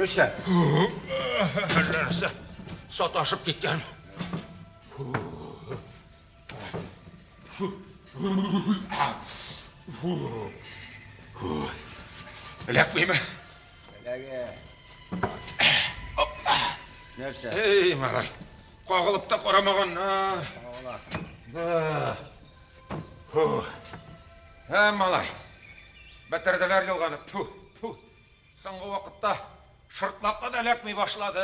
Нәрсә? Нәрсә? Саташып киткән. Эләкмиме? Эләгә. Нәрсә? Эй, малай. Кагылып та карамаганнар. Кагыла. Да. Фу. Ә, малай. Бетерделәр елганы. Фу, фу. Соңгы вакытта шыртлакка да эләкми башлады.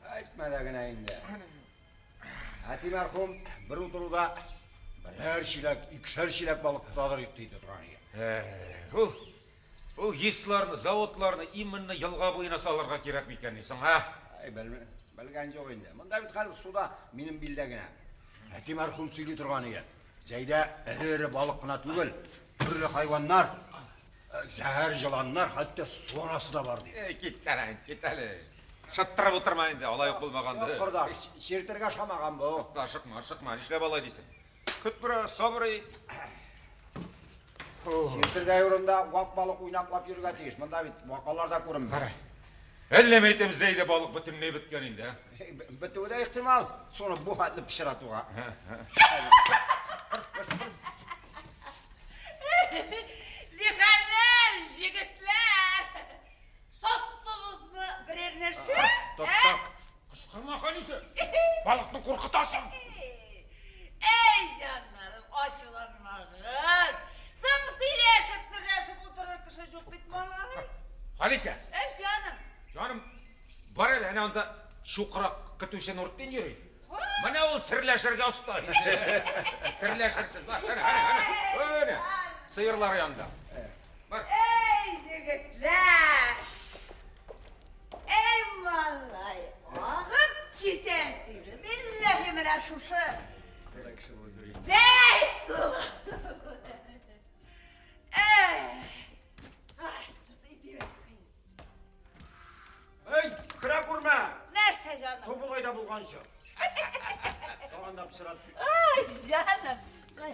Әйтмә дә генә инде. Әти мәрхүм бер утыруда берәр чиләк, икешәр чиләк балык тотадыр ди торган иде. Ул ул ГИСларны, заводларны именно елга буена салырга кирәк микән соң, а? Әй, белгән юк инде. Монда бит хәзер суда минем билдә генә. Әти мәрхүм сөйли торган иде. Зәйдә эре-эре балык кына түгел, төрле хайваннар, зәһәр җыланнар, хәтта су анасы да бар ди. Эй, китсәнә, кит әле. Шыттырып утырма инде, алай ук булмагандыр. Юк, кордаш, чиртергә ошамаган бу. Ашыкма, ашыкма, нишләп алай дисең? Көт бераз, сабыр ит. Чиртердәй урында вак балык уйнаклап йөрергә тиеш. Монда бит бакалар да күренми. Кара. Әллә мәйтәм Зәйдә балык бөтенләй беткән инде, а? Бетүе дә ихтимал, суны бу хәтле пычратуга. Нихәлләр, җегетләр? Тоттыгызмы берәр нәрсә? Тоттык. Кычкырма, Халисә. Балыкны куркытасың. Әй, җаннарым, ачуланмагыз. Соң сөйләшеп, серләшеп утырыр кеше юк бит, малай. Халисә. Әй, җаным. Җаным, бар әле, әнә анда чукрак көтүче Нуртдин йөри. Менә ул серләшергә оста. Серләшерсез, бар, әнә, әнә, әнә. Әнә, сыерлар янында. Бар. Әй, җегетләр! Әй, малай, агып китәсең. Билләһи, менә шушы. Зәй су. Әй! Ай, тот итибәр. Әй, керә күрмә! Нәрсә, җаным? Су болай да булганчы. Тагын да пычрат. Ай, җаным. Ай.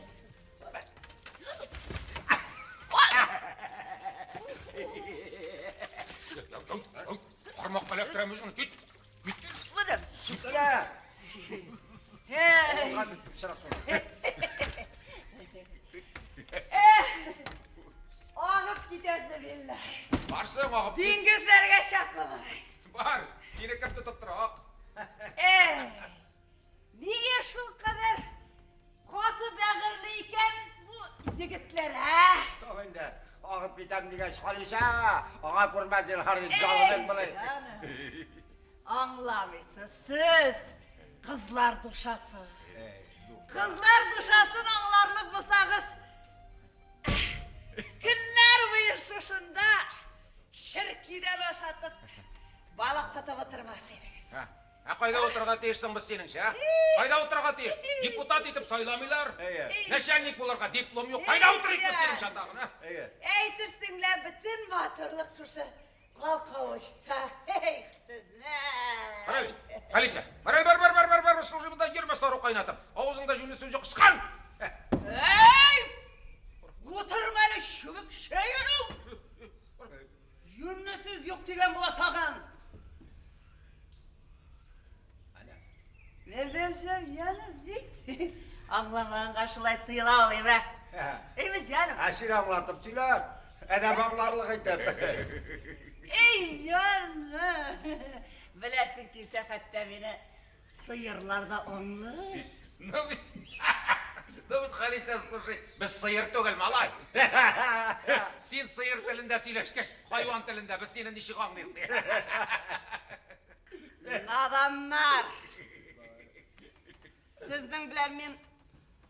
Кармакка эләктерәм үзеңне, кит. Кит. Менә. Китә! Әй. Авызга кертеп пычрак суны. Агып китәсе билләһи. Барсың, агып кит. Диңгезләргә чаклы барай. Бар, сине кем тотып тора, ак. Эй, нигә шул кадәр каты бәгырьле икән бу җегетләр, ә? Соң инде, агып китәм дигәч, Халисә, ага күрмә зинһар дип җалынып болай. Җаным, Аңламыйсыз сез, кызлар душасы. Кызлар душасын аңларлык булсагыз, көннәр буе шушында черкидән ашатып, балык тотып утырмас идегез. Ә, ә кайда утырырга тиеш соң без синеңчә, ә? Кайда утырырга тиеш? Депутат итеп сайламыйлар. Әйе. Начальник булырга диплом юк. Кайда утырыйк без синеңчә андагын, ә? Әйе. Әйтерсең лә бөтен батырлык шушы калкавычта. Эй, сезне! Кара әле, Халисә, бар әле, бар, бар, бар, бар, бар, служи монда йөрмә сару кайнатып. Авызыңда җүнле сүз юк, чыккан! Эй! Утырма әле, чүбек шәйрү! Юньле сүз юк дигән була тагын. Нәрсә, җаным, бик аңламаганга шулай тыела алыйм, ә? Әйме, җаным? Ә син аңлатып сөйлә. Әдәм аңларлык итеп. Эй, җаным! Беләсең килсә, хәтта мине сыерлар да аңлый. Ну бит, ну бит, Халисә, слушай, без сыер түгел, малай. Син сыер телендә сөйләшкәч, хайван телендә без сине ничек аңлыйк ди. Наданнар! Сезнең белән мин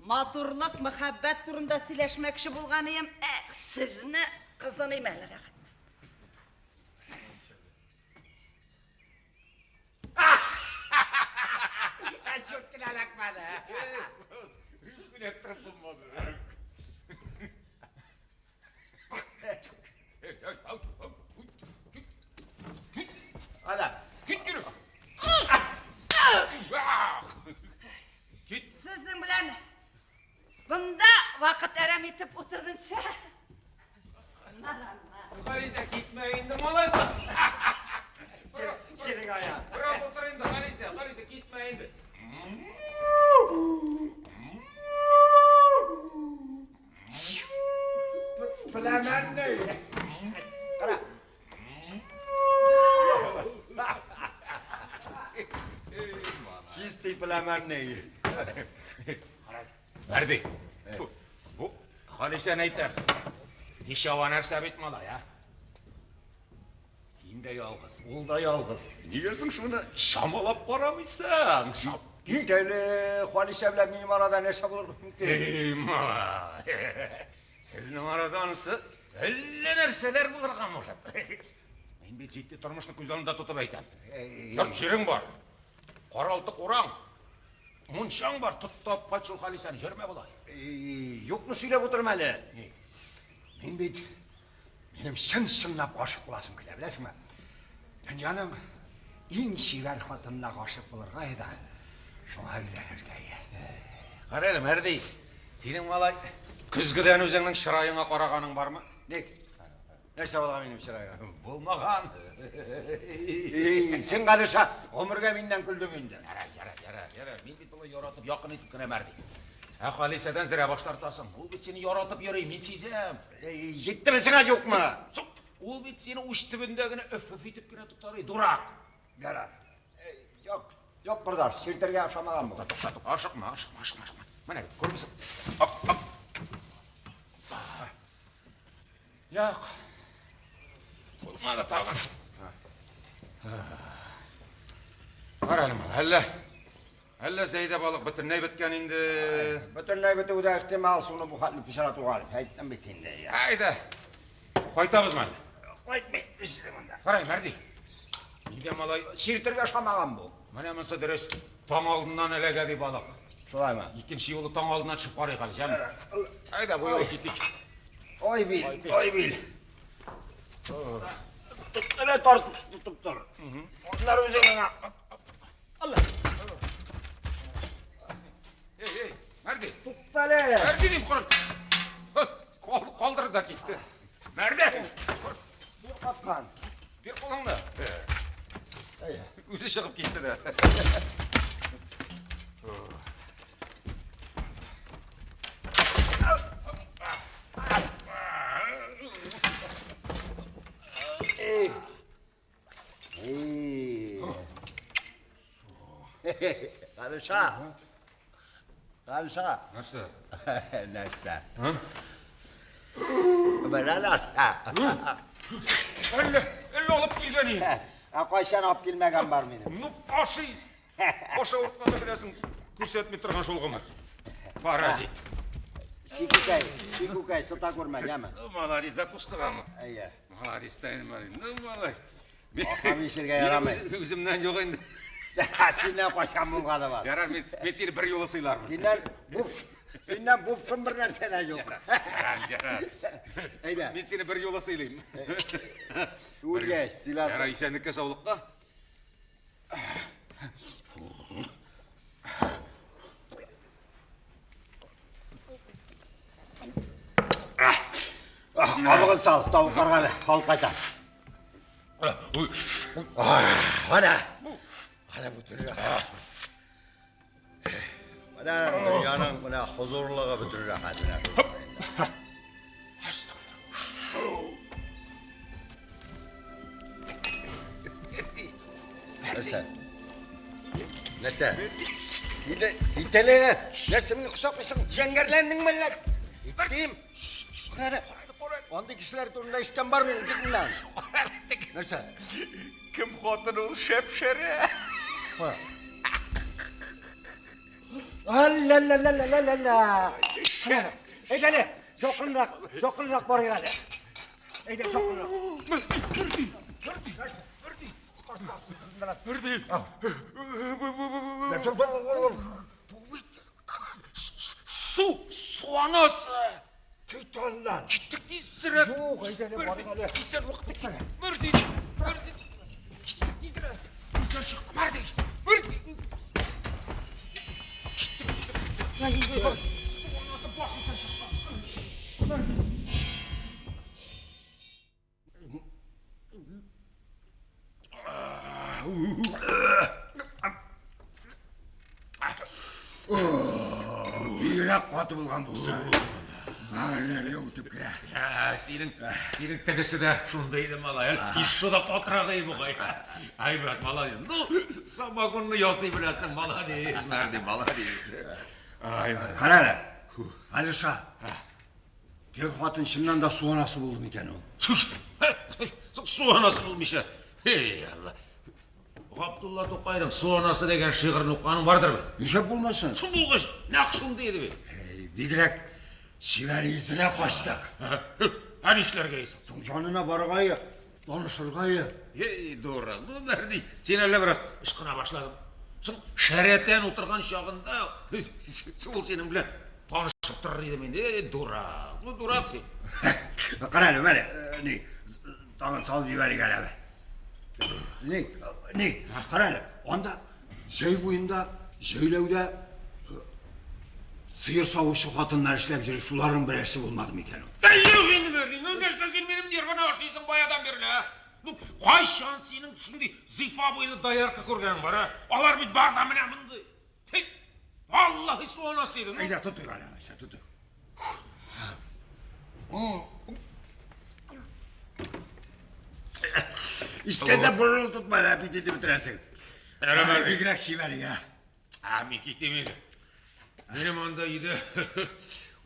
матурлык, мәхәббәт турында сөйләшмәкче булган идем. Ә сезне кызыныйм әле рәхәт. Ә чүт кенә эләкмәде. Эләктереп булмады. Ана. Кит йөрү. Кит. Сезнең белән бында вакыт әрәм итеп утыргынча. Наданнар. Халисә, китмә инде, малай. Синең аяк. Бераз утыр инде, Халисә, Халисә, китмә инде. Пләмәнне. Кара. Чистый пләмәнне. Мәрди. Бу Халисәне әйтәм. Ничава нәрсә бит малай, а? Син дә ялгыз, ул да ялгыз. Нигә соң шуны чамалап карамыйсың? Кит әле, Халисә белән минем арада нәрсә булыр мөмкин? Эй, малай. Сезнең арада анысы әллә нәрсәләр булырга может. Мин бит җитди тормышны күз алдында тотып әйтәм. Йорт җирең бар. Каралты кураң. Мунчаң бар. Тот та алып кайт шул Халисәне, йөрмә болай. Юкны сөйләп утырма әле. Мин бит минем чын-чынлап гашыйк буласым килә, беләсеңме? Дөньяның иң чибәр хатынына гашыйк булырга да шуңа өйләнергә. Кара әле, Мәрди, синең малай көзгедән үзеңнең чыраеңа караганың бармы? Ник? Нәрсә булган минем чырайга? Булмаган. Син Галиша, гомергә миннән көлдең инде. Ярар, ярар, ярар, ярар. Мин бит болай яратып, якын итеп кенә Мәрди. Ә Халисәдән зря баш тартасың. Ул бит сине яратып йөри, мин сизәм. Җиттеме сиңа, юкмы? Соң, ул бит сине уч төбендә генә өф-өф итеп кенә тотар, дурак. Ярар. Юк, юк, кордаш, чиртергә ошамаган бу. Тукта, тукта, ашыкма, ашыкма, ашыкма, ашыкма. Менә бит, күрмисең. Оп, оп. Юк. Булмады тагын. Кара әле, малай, әллә әллә Зәйдә балык бөтенләй беткән инде. Бөтенләй бетүе дә ихтимал, суны бу хәтле пычратуга. Әйттем бит инде. Әйдә. Кайтабызмы әллә? Кайтмый, эшле монда. Карай, Мәрди. Нигә малай Чиртергә ошамаган бу. Менә монысы дөрес. Таң алдыннан эләгә ди балык. Шулаймы? Икенче юлы таң алдыннан төшеп карыйк әле, җәме. Әйдә, бу юлы китик. Ой бил, ой бил. Тот әле, тартып тотып тор. Аннары үзең миңа. Алла. Эй, эй, Мәрди. Тукта әле. Мәрди дим, кара. Калдырды да китте. Мәрди. Бир каткан. Бир кулыңны. Үзе чыгып китте дә. Галиша. Галиша. Нәрсә? Нәрсә? Менә нәрсә. Әллә, әллә алып килгән инде. Ә кайчан алып килмәгән бар минем? Ну, фашист! Баш авыртканны беләсең, күрсәтми торган шул гомер. Паразит. Чикүкәй, чикүкәй, сыта күрмә, яме. Ну, молодец, закускагамы? Әйе. Молодец, та инде, молодец. Ну, малай. Ашап эчәргә ярамый. Үземнән юк инде. Синнән кайчан булганы бар? Ярар, мин, мин сине бер юлы сыйлармын. Синнән буп, синнән бупшын бер нәрсә дә юк. Ярар, ярар. Әйдә. Мин сине бер юлы сыйлыйм. Үлгәч, сыйларсың. Ярар, исәнлеккә, саулыкка. Кабыгын сал, тавыкларга алып кайта. Менә. Менә бөтен рәхәт. Менә дөньяның менә хозурлыгы бөтен рәхәт менә. Нәрсә? Нәрсә? Килә, китәле. Нәрсә мине кочаклыйсың? Җәңгәрләндеңме әллә? Киттем. Кара. Андый кешеләр турында ишеткән бар минем, кит моннан. Нәрсә? Кем хатын ул шәп-шәрә? Әллә-лә-лә-лә-лә-лә. Әйдә әле, якынрак, якынрак барыйк әле. Әйдә, якынрак. Мөрди. Су, су анасы. Кит аннан. Киттек тизрәк. Юк, әйдә әле, барыйк әле. Исән вакыты китте. Мөрди, Мөрди. Киттек тизрәк. Исән чык. Мөрди, Мөрди. Киттек тизрәк. Су анасы баш исән чыкмасын. Мөрди. Бигрәк каты булган булса. Бәгырьләргә үтеп керә. Ә, синең, синең тегесе дә шундый иде, малай. Ишшо да катырак иде бугай. Әйбәт, молодец. Ну, самогонны ясый беләсең, молодец, Мәрди, молодец. Ай, Кара әле. Алиша. Теге хатын чыннан да су анасы булды микән ул? Су анасы булмыйча. Эй, Алла. Габдулла Тукайның Су анасы дигән шигырен укыганың бардыр бит? Нишләп булмасын? Соң булгач, нәкъ шундый иде бит. Эй, бигрәк чибәр йөзенә качтык. Ә нишләргә исең? Соң җанына барырга, танышырга. Эй, дура, ну Мәрди, син әллә бераз ычкына башладың. Соң шәрәтән утырган чагында ул синең белән танышып торыр идем инде. Эй, дурак, ну дурак син. Кара әле, менә, ни, тагын салып җибәрик әле. Ни, ни, кара әле, анда җәй буенда, җәйләүдә сыер савучы хатыннар эшләп йөри, шуларның берәрсе булмады микән ул? Әй, юк инде, Мәрди, ну нәрсә син минем нервыны ашыйсың баядан бирле, а? Ну, кайчан синең шундый зифа буйлы доярка күргәнең бар, а? Алар бит бар да менә мондый. Тик, Аллаһы су анасы иде. Әйдә, тотыйк әле, Алиша, тотыйк. Искәндә борынын тотма әле, бит итеп бетерәсең. Әй, Бигрәк чибәр, я. Ә, мин китим инде. Минем анда өйдә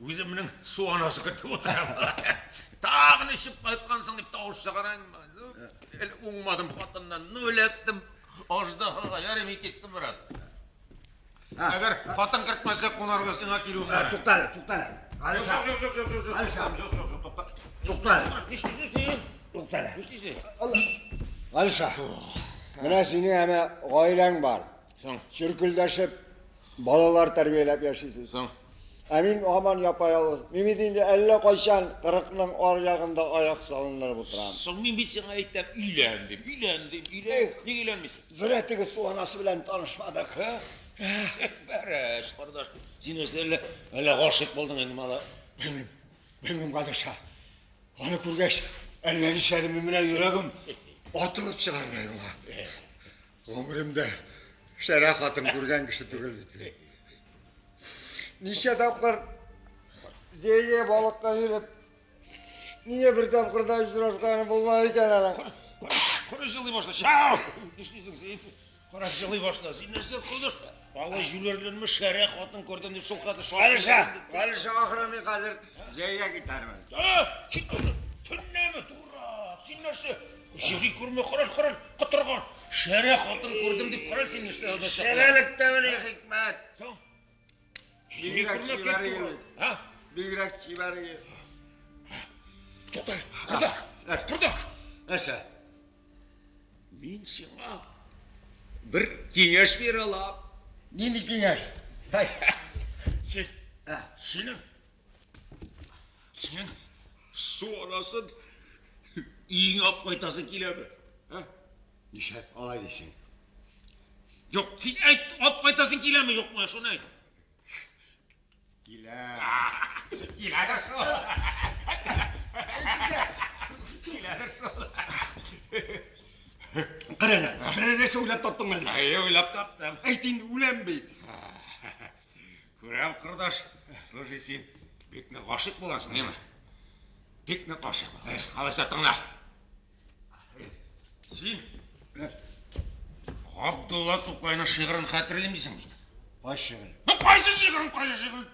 үземнең су анасы көтеп утырам. Тагын эчеп кайткансың дип тавыш чыгара инде. Әле уңмадым хатыннан, ну эләктем. Аждаһага, ярый мин киттем, брат. Әгәр хатын кертмәсә кунарга сиңа килүем бар. Тукта әле, тукта әле. Алиша. Юк, юк, юк, юк, юк. Алиша. Юк, юк, юк, тукта. Тукта әле. Нишлисең син? Тукта әле. Нишлисең? Алиша. Менә синең әмә гаиләң бар. Соң. Чиркелдәшеп балалар тәрбияләп яшисез. Соң. Ә мин һаман япа-ялгыз. Мин бит инде әллә кайчан 40-ның ар ягында аяк салындырып утырам. Соң мин бит сиңа әйтәм, өйлән дим, өйлән дим, өйлән. Ник өйләнмисең? Зря теге су анасы белән танышмадык. Бәрәч, кордаш. Син үзең әллә, әллә гашыйк булдың инде, малай. Белмим, белмим, Гадырша. Аны күргәч, әллә нишләдем, мин менә йөрәгем атылып чыгардай була. Гомеремдә шәрә хатын күргән кеше түгел бит. Ничә тапкыр Зәйгә балыкка йөреп, нигә бер тапкыр да очрашканы булмады икән аның? Кара җылый башла. Чау! Нишлисең син? Кара җылый башла. Син нәрсә кордаш? Алай җүләрләнмә, шәрә хатын күрдем дип шул хәтле шашып. Алиша, Алиша, ахыры мин хәзер Зәйгә китәрмен. Кит төннәме, дурак? Син нәрсә? Җөри күрмә, кара, кара, котырган. Шәрә хатын күрдем дип кара син нәрсә? Шәрәлектә менә хикмәт. Соң. Бигрәк чибәр егет. Һа? Бигрәк чибәр егет. Тукта, кордаш, кордаш. Нәрсә? Мин сиңа бер киңәш бирә алам. Нинди киңәш? Син, синең, синең су анасын өеңә алып кайтасың киләме? Һа? Нишләп алай дисең? Юк, син әйт, алып кайтасың киләме, юкмы, шуны әйт. Килә. Киләдер шул. Киләдер шул. Кара әле, берәр нәрсә уйлап таптың әллә? Әйе, уйлап таптым. Әйт инде, үләм бит. Күрәм, кордаш. Слушай, син бик нык гашыйк буласың, әйеме? Бик нык гашыйк буласың. Алайса тыңла. Син Габдулла Тукайның шигырен хәтерлим дисең бит. Кайсы шигырь? Ну, кайсы шигырен, кайсы шигырен?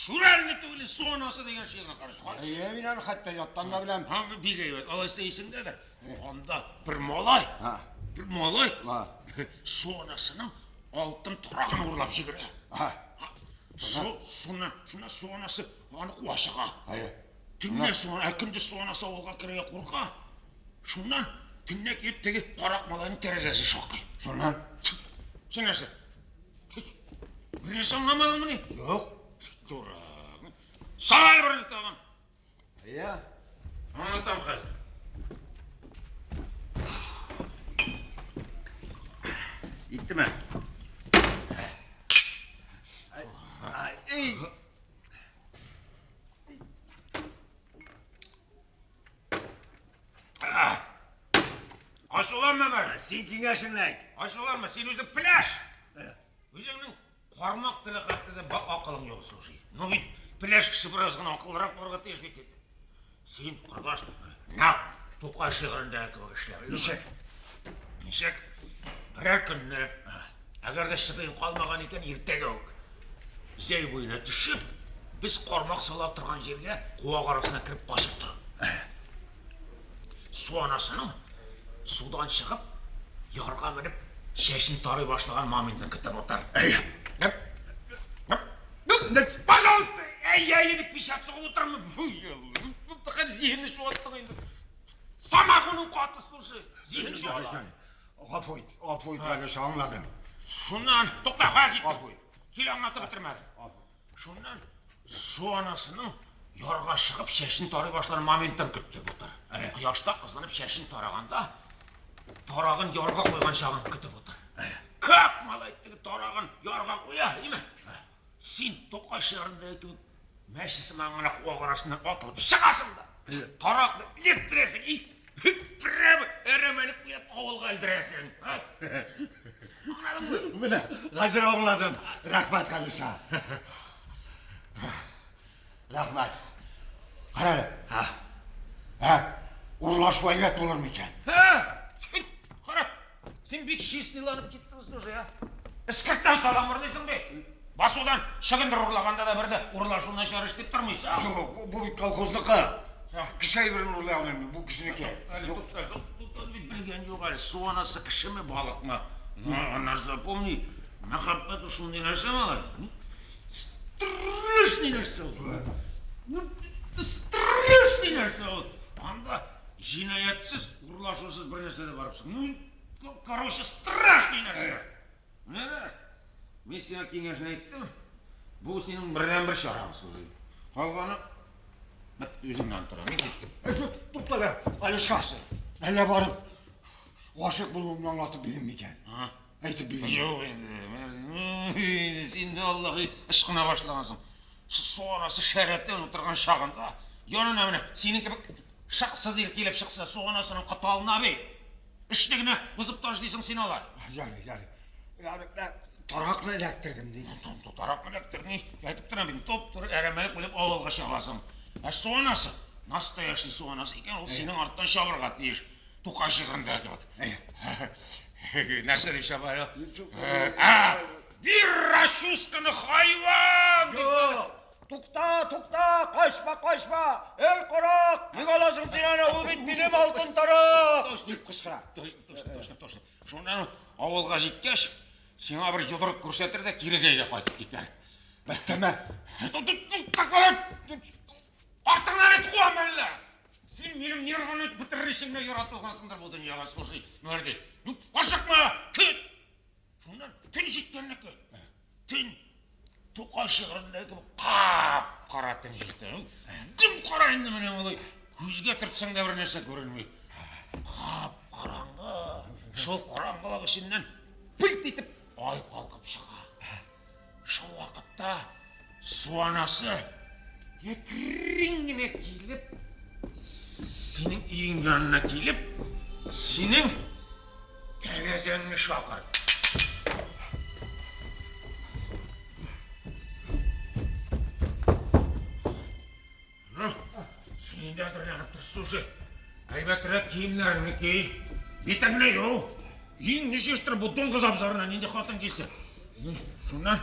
Шүрәле түгел, су анасы дигән шигырен карый. Әйе, мин аны хәтта яттан да беләм. Һа, бик әйбәт. Алайса исеңдәдер. Анда бер малай, Һа. бер малай Һа. су анасының алтын торагын урлап җибәрә. Һа. Су, шуннан, шуннан су анасы аны куа чыга. Әйе. Төнлә су, ә көндез су анасы авылга керергә курка. Шуннан төнлә килеп теге карак малайның тәрәзәсе шакый. Шуннан? Син нәрсә? Бер нәрсә аңламадыңмыни? Юк. Дурак. Сал әле берне тагын. Әйе. Аңлатам хәзер. Иттеме? Ай, эй. Ачуланма, Мәрди. Син киңәшеңне әйт. Ачуланма, син үзең пляж. Үзеңнең Кармак теле хәтле дә акылың юк, слушай. Ну бит пеләш кеше бераз гына акыллырак булырга тиеш бит инде. Син, кордаш, нәкъ Тукай шигырендәге кебек эшлә. Ничек? Ничек? Берәр көнне, әгәр дә чыдыең калмаган икән, иртәгә үк Зәй буена төшеп, без кармак сала торган җиргә куак арасына кереп качып тор. Су анасының судан чыгып, ярга менеп, чәчен тарый башлаган моментын көтеп утыр. Пожалуйста, әй, әй, дип печать сугып утырмы? Хәзер зиһенне чуаттың инде. Самогонның каты, слушай, зиһен чуала. Гафу ит, гафу ит, Галиша, аңладым. Шуннан, тукта, кая киттең? Гафу ит. Кил, аңлатып бетермәдем. Шуннан су анасының ярга чыгып чәчен тарый башлаган моментын көтте утыр. Кояшта кызынып чәчен тараганда, тарагын ярга куйган чагын көтеп утыр. Как малай теге тарагын ярга куя, име? Син Тукай шигырендәге кебек мәче сыман гына куак арасыннан атылып чыгасың да, таракны эләктерәсең, и прямо әрәмәлек куеп авылга элдерәсең. Аңладыңмы? Менә, хәзер аңладым. Рәхмәт, Галиша. Рәхмәт. Кара әле. Һа. Ә, урлашу әйбәт булыр микән? Һа! Кара, син бик чистыйланып киттең, слушай, а? Эскерттән салам урлыйсың бит. Басудан чөгендер урлаганда да бер дә урлашу начар эш дип тормыйсың. Юк, бу бит колхозныкы. Кеше әйберен урлый алмыйм, бу кешенеке. Әле тукта, тукта, бит белгән юк әле, су анасы кешеме, балыкмы? Ну, ана запомни, мәхәббәт ул шундый нәрсә, малай. Страшный нәрсә ул. Ну, страшный нәрсә ул. Анда җинаятьсез, урлашусыз бер нәрсә дә барып чыкмый. Ну, короче, страшный нәрсә. Менә, мин сиңа киңәшен әйттем. Бу синең бердәнбер чараң, слушай. Калганы бит үзеңнән тора. Мин киттем. Тукта әле, Алиша. Әллә барып гашыйк булуымны аңлатып бирим микән? Әйтеп бирим. Юк инде. Син дә Аллаһы ышкына башлагансың. Су анасы шәрәттән утырган чагында янына менә синең кебек шыксыз ир килеп чыкса, су анасының коты алына бит. Эшне генә бозып ташлыйсың син алай. Ярый, ярый. Ярый, таракны эләктердем ди. Таракны эләктердең. Әйтеп торам бит, туп-туры әрәмәлек белеп авылга чабасың. Ә су анасы, настоящий су анасы икән, ул синең арттан чабырга тиеш. Тукай шигырендә кебек. Нәрсә дип чаба әле? Ә, бир расчусканы, хайван! Юк! Тукта, тукта, качма, качма! Эй, карак! Ник аласың син аны? Ул бит минем алтын тарак! Дип кычкыра. Точно, точно, точно, точно. Шуннан авылга җиткәч, сиңа бер йодрык күрсәтер дә кире Зәйгә кайтып китәр. Беттеме? Артыңнан эт куам әллә? Син минем нервымны бетерер өчен генә яратылгансыңдыр бу дөньяга, слушай, Мәрди. Ну, ашыкма, көт! Шуннан төн җиткәнне көт. Төн Тукай шигырендәге кебек кап-кара төн җитә. Дөм кара инде менә алай. Күзгә төртсәң дә бер нәрсә күренми. Кап-караңгы. Шул караңгылык эченнән пылт итеп ай калкып чыга. Шул вакытта су анасы әкрен генә килеп, синең өең янына килеп, синең тәрәзәңне шакыр. Ну, син инде әзерләнеп тор, слушай. Әйбәтрәк киемнәреңне ки, битеңне ю. Өеңне җыештыр, бу дуңгыз абзарына нинди хатын килсен. Шуннан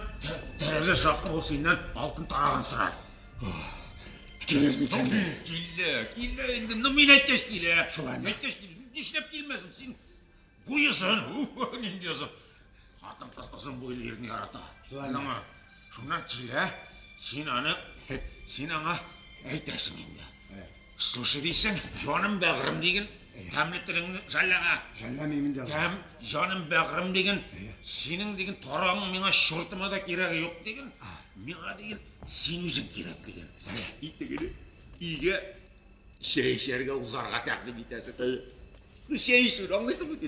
тәрәзә шакыр, ул синнән алтын тарагын сорар. Килер микән? Килә, килә инде. Ну, мин әйткәч килә. Шулаймы? Әйткәч килә. Нишләп килмәсен? Син буйысың. Нинди озын. Хатын-кыз озын буйлы ирне ярата. Шулаймы? Шуннан килә, син аны, син аңа әйтәсең инде. Слушай дисең, җаным бәгърем диген, тәмле телеңне жәлләмә. Жәлләмим инде. Тәм, җаным бәгърем диген, синең диген тарагың миңа чуртыма да кирәге юк диген. Миңа диген, син үзең кирәк диген. Итегене өйгә чәй эчәргә узарга тәкъдим итәсең. Ну, чәй эчү, аңлыйсыңмы?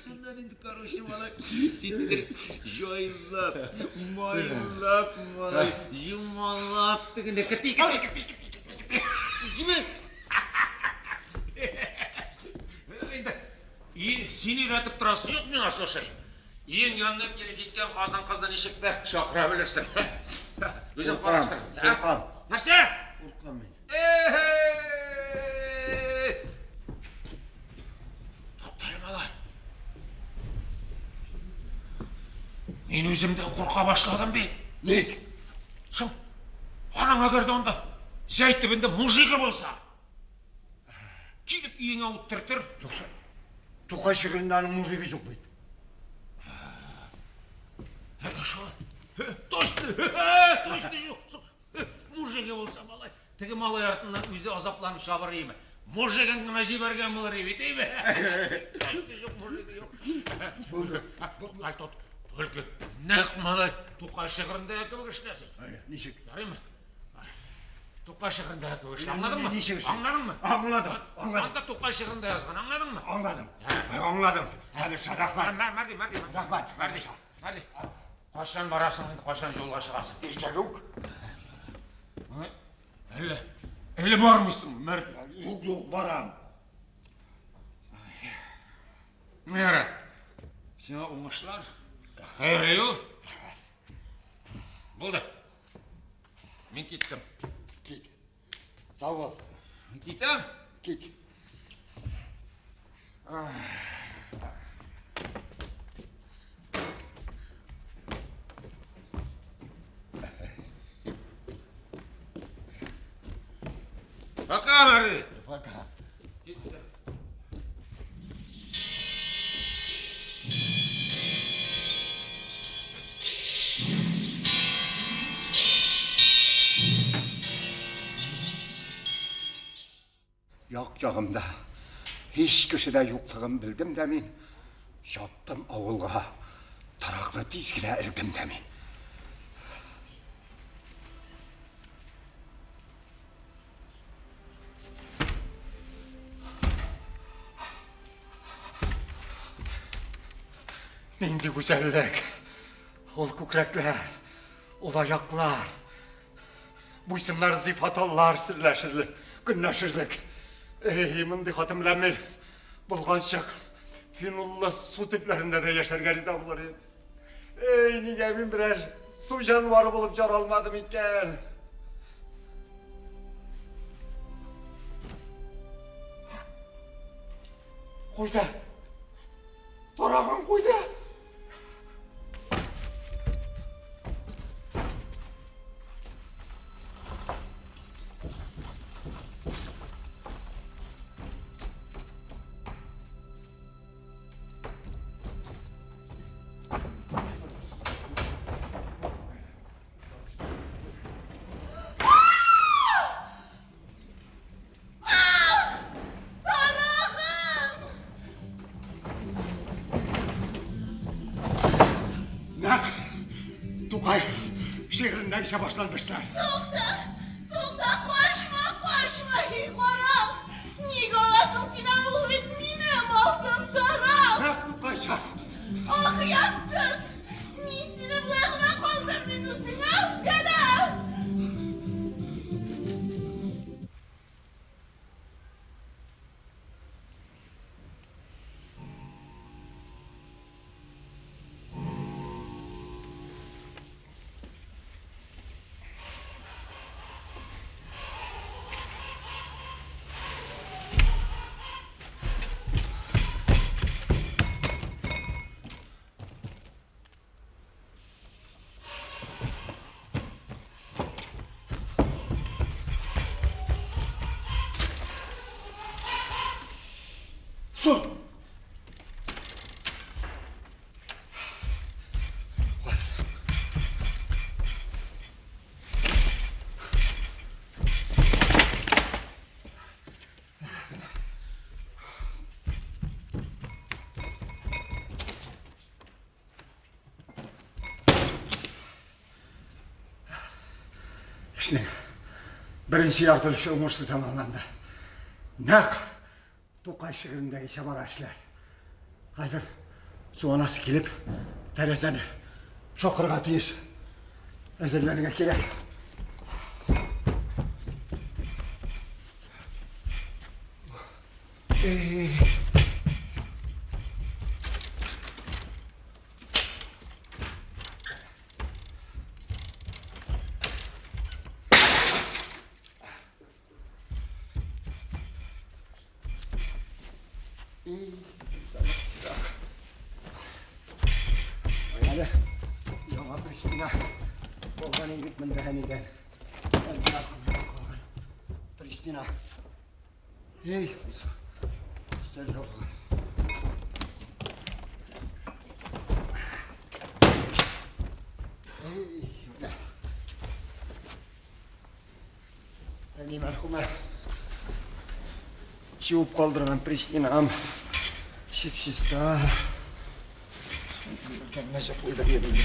Шуннан инде, короче, малай, син диген җайлап, майлап, малай, юмалап дигәндә кити, кити, кити, кити, кити. Җибәр! Инде, и, син өйрәтеп торасы юк миңа, слушай. Өең янына килеп җиткән хатын-кызны ничек тә чакыра белерсең. Үзең караштыр. Куркам. Нәрсә? Куркам мин. Туктале, малай. Мин үзем дә курка башладым бит. Ник? Соң, аның әгәр дә анда зәй төбендә мужигы булса, килеп өеңә уттыртыр. Тукта. Тукай шигырендә аның мужигы юк бит. Әнә шул. Точно, точно юк. Мужигы булса, малай, теге малай артыннан үзе азапланып чабыр име. Мужигын гына җибәргән булыр бит, әйме? Точно юк, мужигы юк. Булды. Тукай тот. Только нәкъ малай Тукай шигырендәге кебек эшләсен. Ничек? Ярыймы? Тукай шигырендәге кебек эшлә. Аңладыңмы? Ничек эшлә? Аңладыңмы? Аңладым, аңладым. Анда Тукай шигырендә язган, аңладыңмы? Аңладым. Аңладым. Хәдиша, рәхмәт. Мәрди, Мәрди. Рәхмәт. Мәрди. Мәрди. Кайчан барасың инде, кайчан юлга чыгасың? Иртәгә үк. Әллә, әллә бармыйсың, Мәрди? Юк, юк, барам. Ярар. Сиңа уңышлар. Хәерле юл. Булды. Мин киттем. Кит. Сау бул. Китәм. Кит. Пока, Мәрди. Пока. Киттем. Як-ягымда һич кеше дә юклыгын белдем дә мин. Чаптым авылга. Таракны тиз генә элдем дә мин. Нинди гүзәллек! Ул күкрәкләр, ул аяклар. Буйсыннар зифа таллар серләшерлек, көнләшерлек. Эй, мондый хатын белән мин булганчык феноллы су төпләрендә дә яшәргә риза булыр идем. Эй, нигә мин берәр су җанвары булып яралмадым икән? Куйды. Тарагын куйды. Нәкъ Тукай шигырендәгечә башланды эшләр. Тукта, тукта, качма, качма, эй, карак. Нигә аласың син аны, ул бит минем алтын тарак. Нәкъ Тукайча. Ах, оятсыз! Мин сине болай гына калдырмыйм, үзеңә үпкәлә. Су! Эшнең беренче ярты өлеше уңышлы тәмамланды. Нәкъ Тукай шигырендәгечә бара эшләр. Хәзер су анасы килеп, тәрәзәне шакырга тиеш. Әзерләнергә кирәк. Калган инде бит монда әнидән. Калган. Пристина. Эй, өстәл ябылган. Эй, менә. Әни мәрхүмә чуып калдырган пристинам. Чип-чиста. Кәмнәҗә куйдыр йөрим.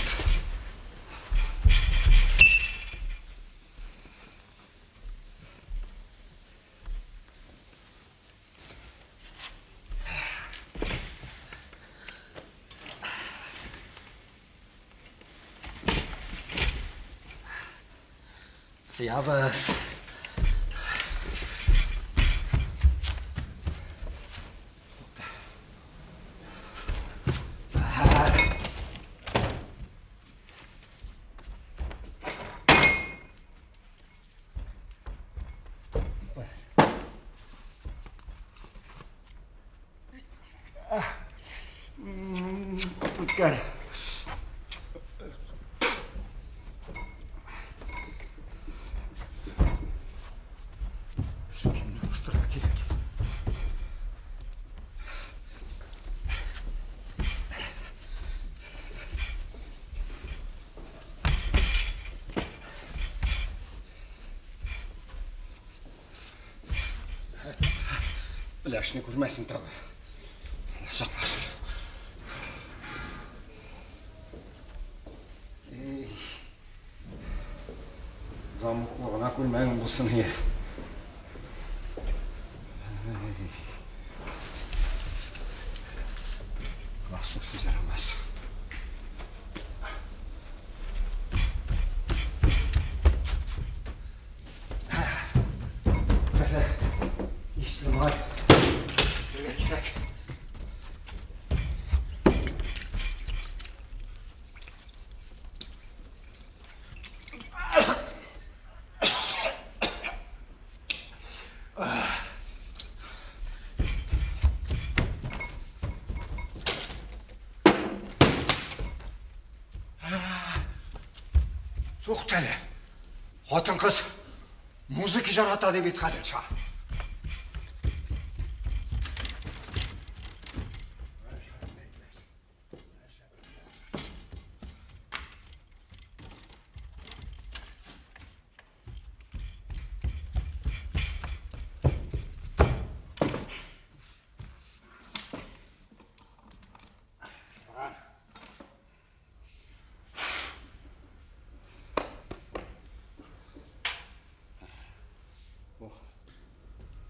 Сыябыз. Үткәр. Şu kimini alıştırmak gerek. Пляшны күрмәсен тагы. Алла сакласын. Эй. Замоклы гына күлмәгең булсын ие. Галстуксыз ярамас. Әле исле май. Кирәк, кирәк. Туктале. Хатын-кыз музыка ярата дип бит Гаделша.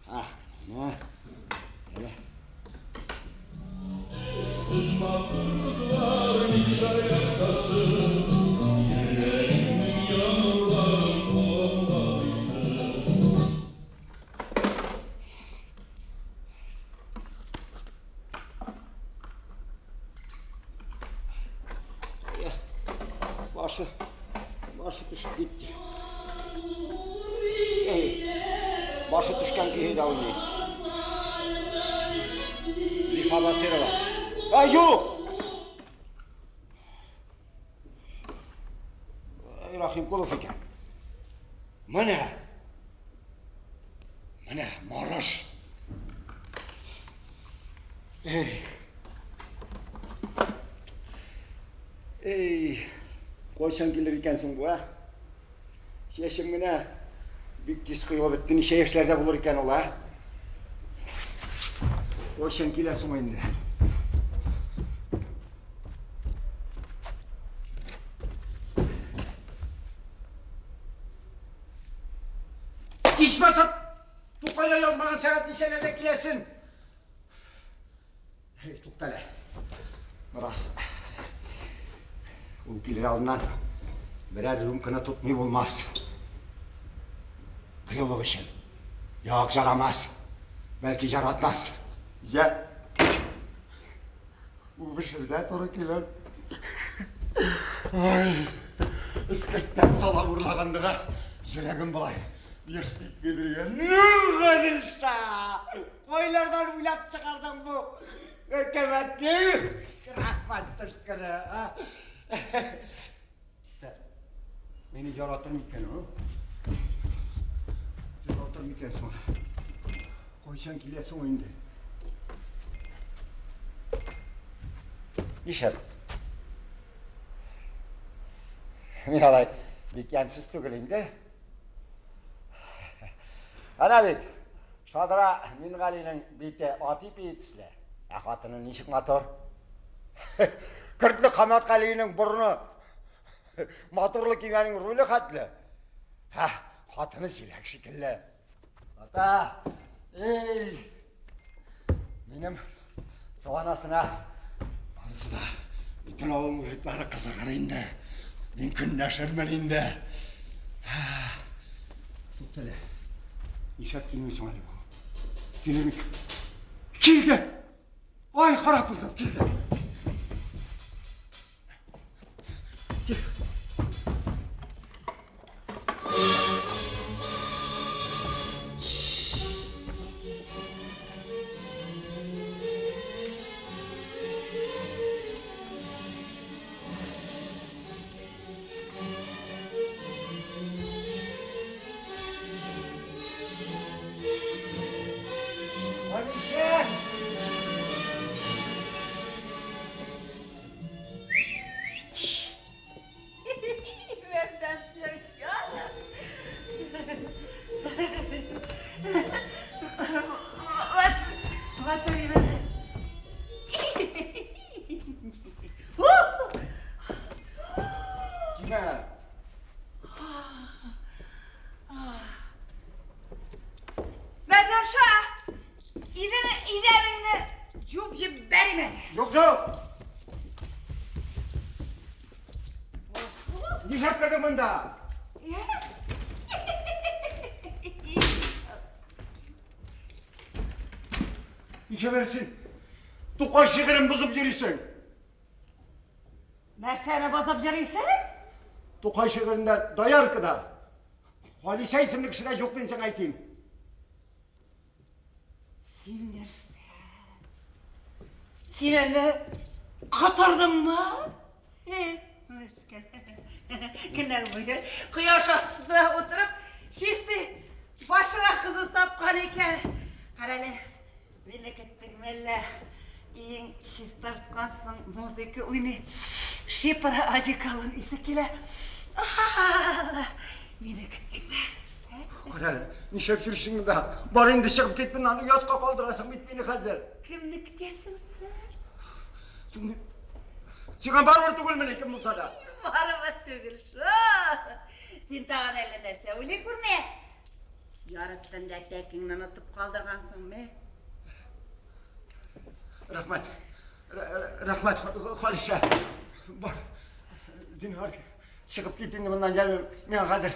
А, ну, әле. Я, Башы, башы төшеп китте. Эй, башы төшкән көе дә уйный. Зифа Басырова. Ай, юк! Ай, Рахимкулов икән. Менә. Менә, Мараш. Эй. Эй, кайчан килер икәнсең бу, ә? Чәчем генә бик тиз коелып бетте. Ничә яшьләрдә булыр икән ул, ә? Кайчан килә соң инде? Ичмаса, Тукайда язмаган сәгать ничәләрдә киләсең? Эй, туктале. Бераз. Ул килер алдыннан берәр рюмканы тотмый булмас. Кыюлык өчен. Юк, жарамас. Бәлки жаратмас. Я. Үбешергә туры килер. Ай, эскерттән салам урлаганда да йөрәгем болай еш дип кидергән. Ну, Гаделша! Кайлардан уйлап чыгардың бу әкәмәтне? Рәхмәт төшкере, а? Мине яратыр микән ул? Яратыр микән соң? Кайчан килә соң инде? Нишләп? Мин алай бик ямьсез түгел инде. Ана бит, Шадра Мингалинең бите ат ипие төсле, ә хатыны ничек матур. Көртле Хаматгалинең борыны Моторлы көймәнең руле хәтле. Һә, хатыны җиләк шикелле. Ата, эй, минем саванасына барысы да бөтен авыл мужиклары кызыгыр инде. Мин көнләшермен инде. Туктале. Нишләп килми соң әле бу? Килер микән? Килде! Ай, харап булдым, килде. Халисә! Кимә! Мәрзаша! Идәнеңне юып җибәрим әле. Юк, юк. Нишләп кердең монда? Нишләп әле син? Тукай шигырен бозып йөрисең. Нәрсәне бозып йөрисең? Тукай шигырендә доярка да, Халисә исемле кеше дә юк, мин сиңа әйтим. Син нәрсә? Син әллә котырдыңмы? Мескен. Көннәр буе кояш астында утырып, чистый башыңа кызы тапкан икән. Карале, мине көттеңме әллә? Иң чистарткансың, музыка уйный. Шипр одеколон исе килә. Мине көттеңме? Кара әле, нишләп йөрисең монда? Бар инде чыгып кит моннан, оятка калдырасың бит мине хәзер. Кемне көтәсең син? Син Сиңа барыбер түгелмени кем булса да? Барыбер түгел шул. Син тагын әллә нәрсә уйлый күрмә. Яр өстендә тәкеңне онытып калдыргансың, мә. Рәхмәт. Рәхмәт, Халисә. Бар. Зинһар, чыгып кит инде моннан, яме. Миңа хәзер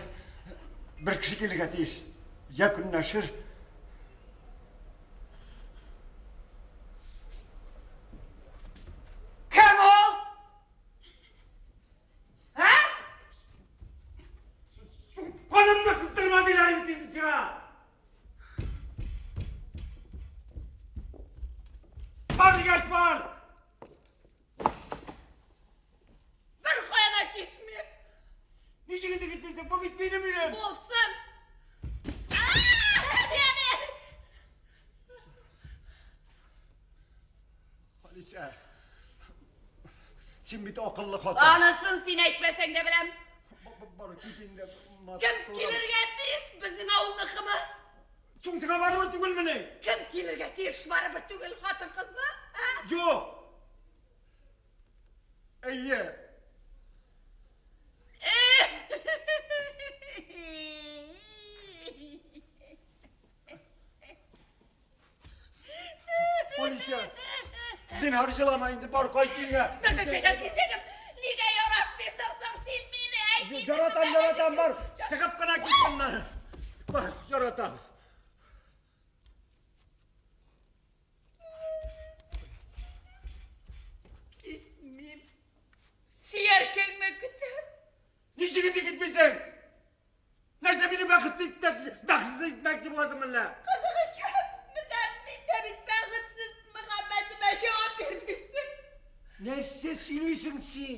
бер кеше килергә тиеш. Я көнләшер. Кем ул? Ә? Канымны кыздырма диләр бит инде сиңа. Бар дигәч бар! Бер кая да китмим. Ничек инде китмисең? Бу бит минем өем. Булсын. Халисә, син бит акыллы хатын. Анысын син әйтмәсәң дә беләм. Бар кит инде. Кем килергә тиеш безнең авылныкымы? Соң сиңа барыбер түгелмени? Кем килергә тиеш барыбер түгел, хатын-кызмы? Ә? Юк. Әйе. Алисә, зинһар җылама инде, бар кайт өеңә. Нәрсә чәчәк кисәгем? Нигә яратмыйсың соң син мине? Әйт инде. Яратам, яратам, бар. Чыгып кына кит моннан. Бар, яратам. Китмим. Сөяркәңне көтәм. Ничек инде китмисең? Нәрсә мине бәхетсез итмәк, бәхетсез итмәкче буласың әллә? Кызык икән. Менә мин дә бит бәхетсез мәхәббәтемә җавап бирмисең. Нәрсә сөйлисең син?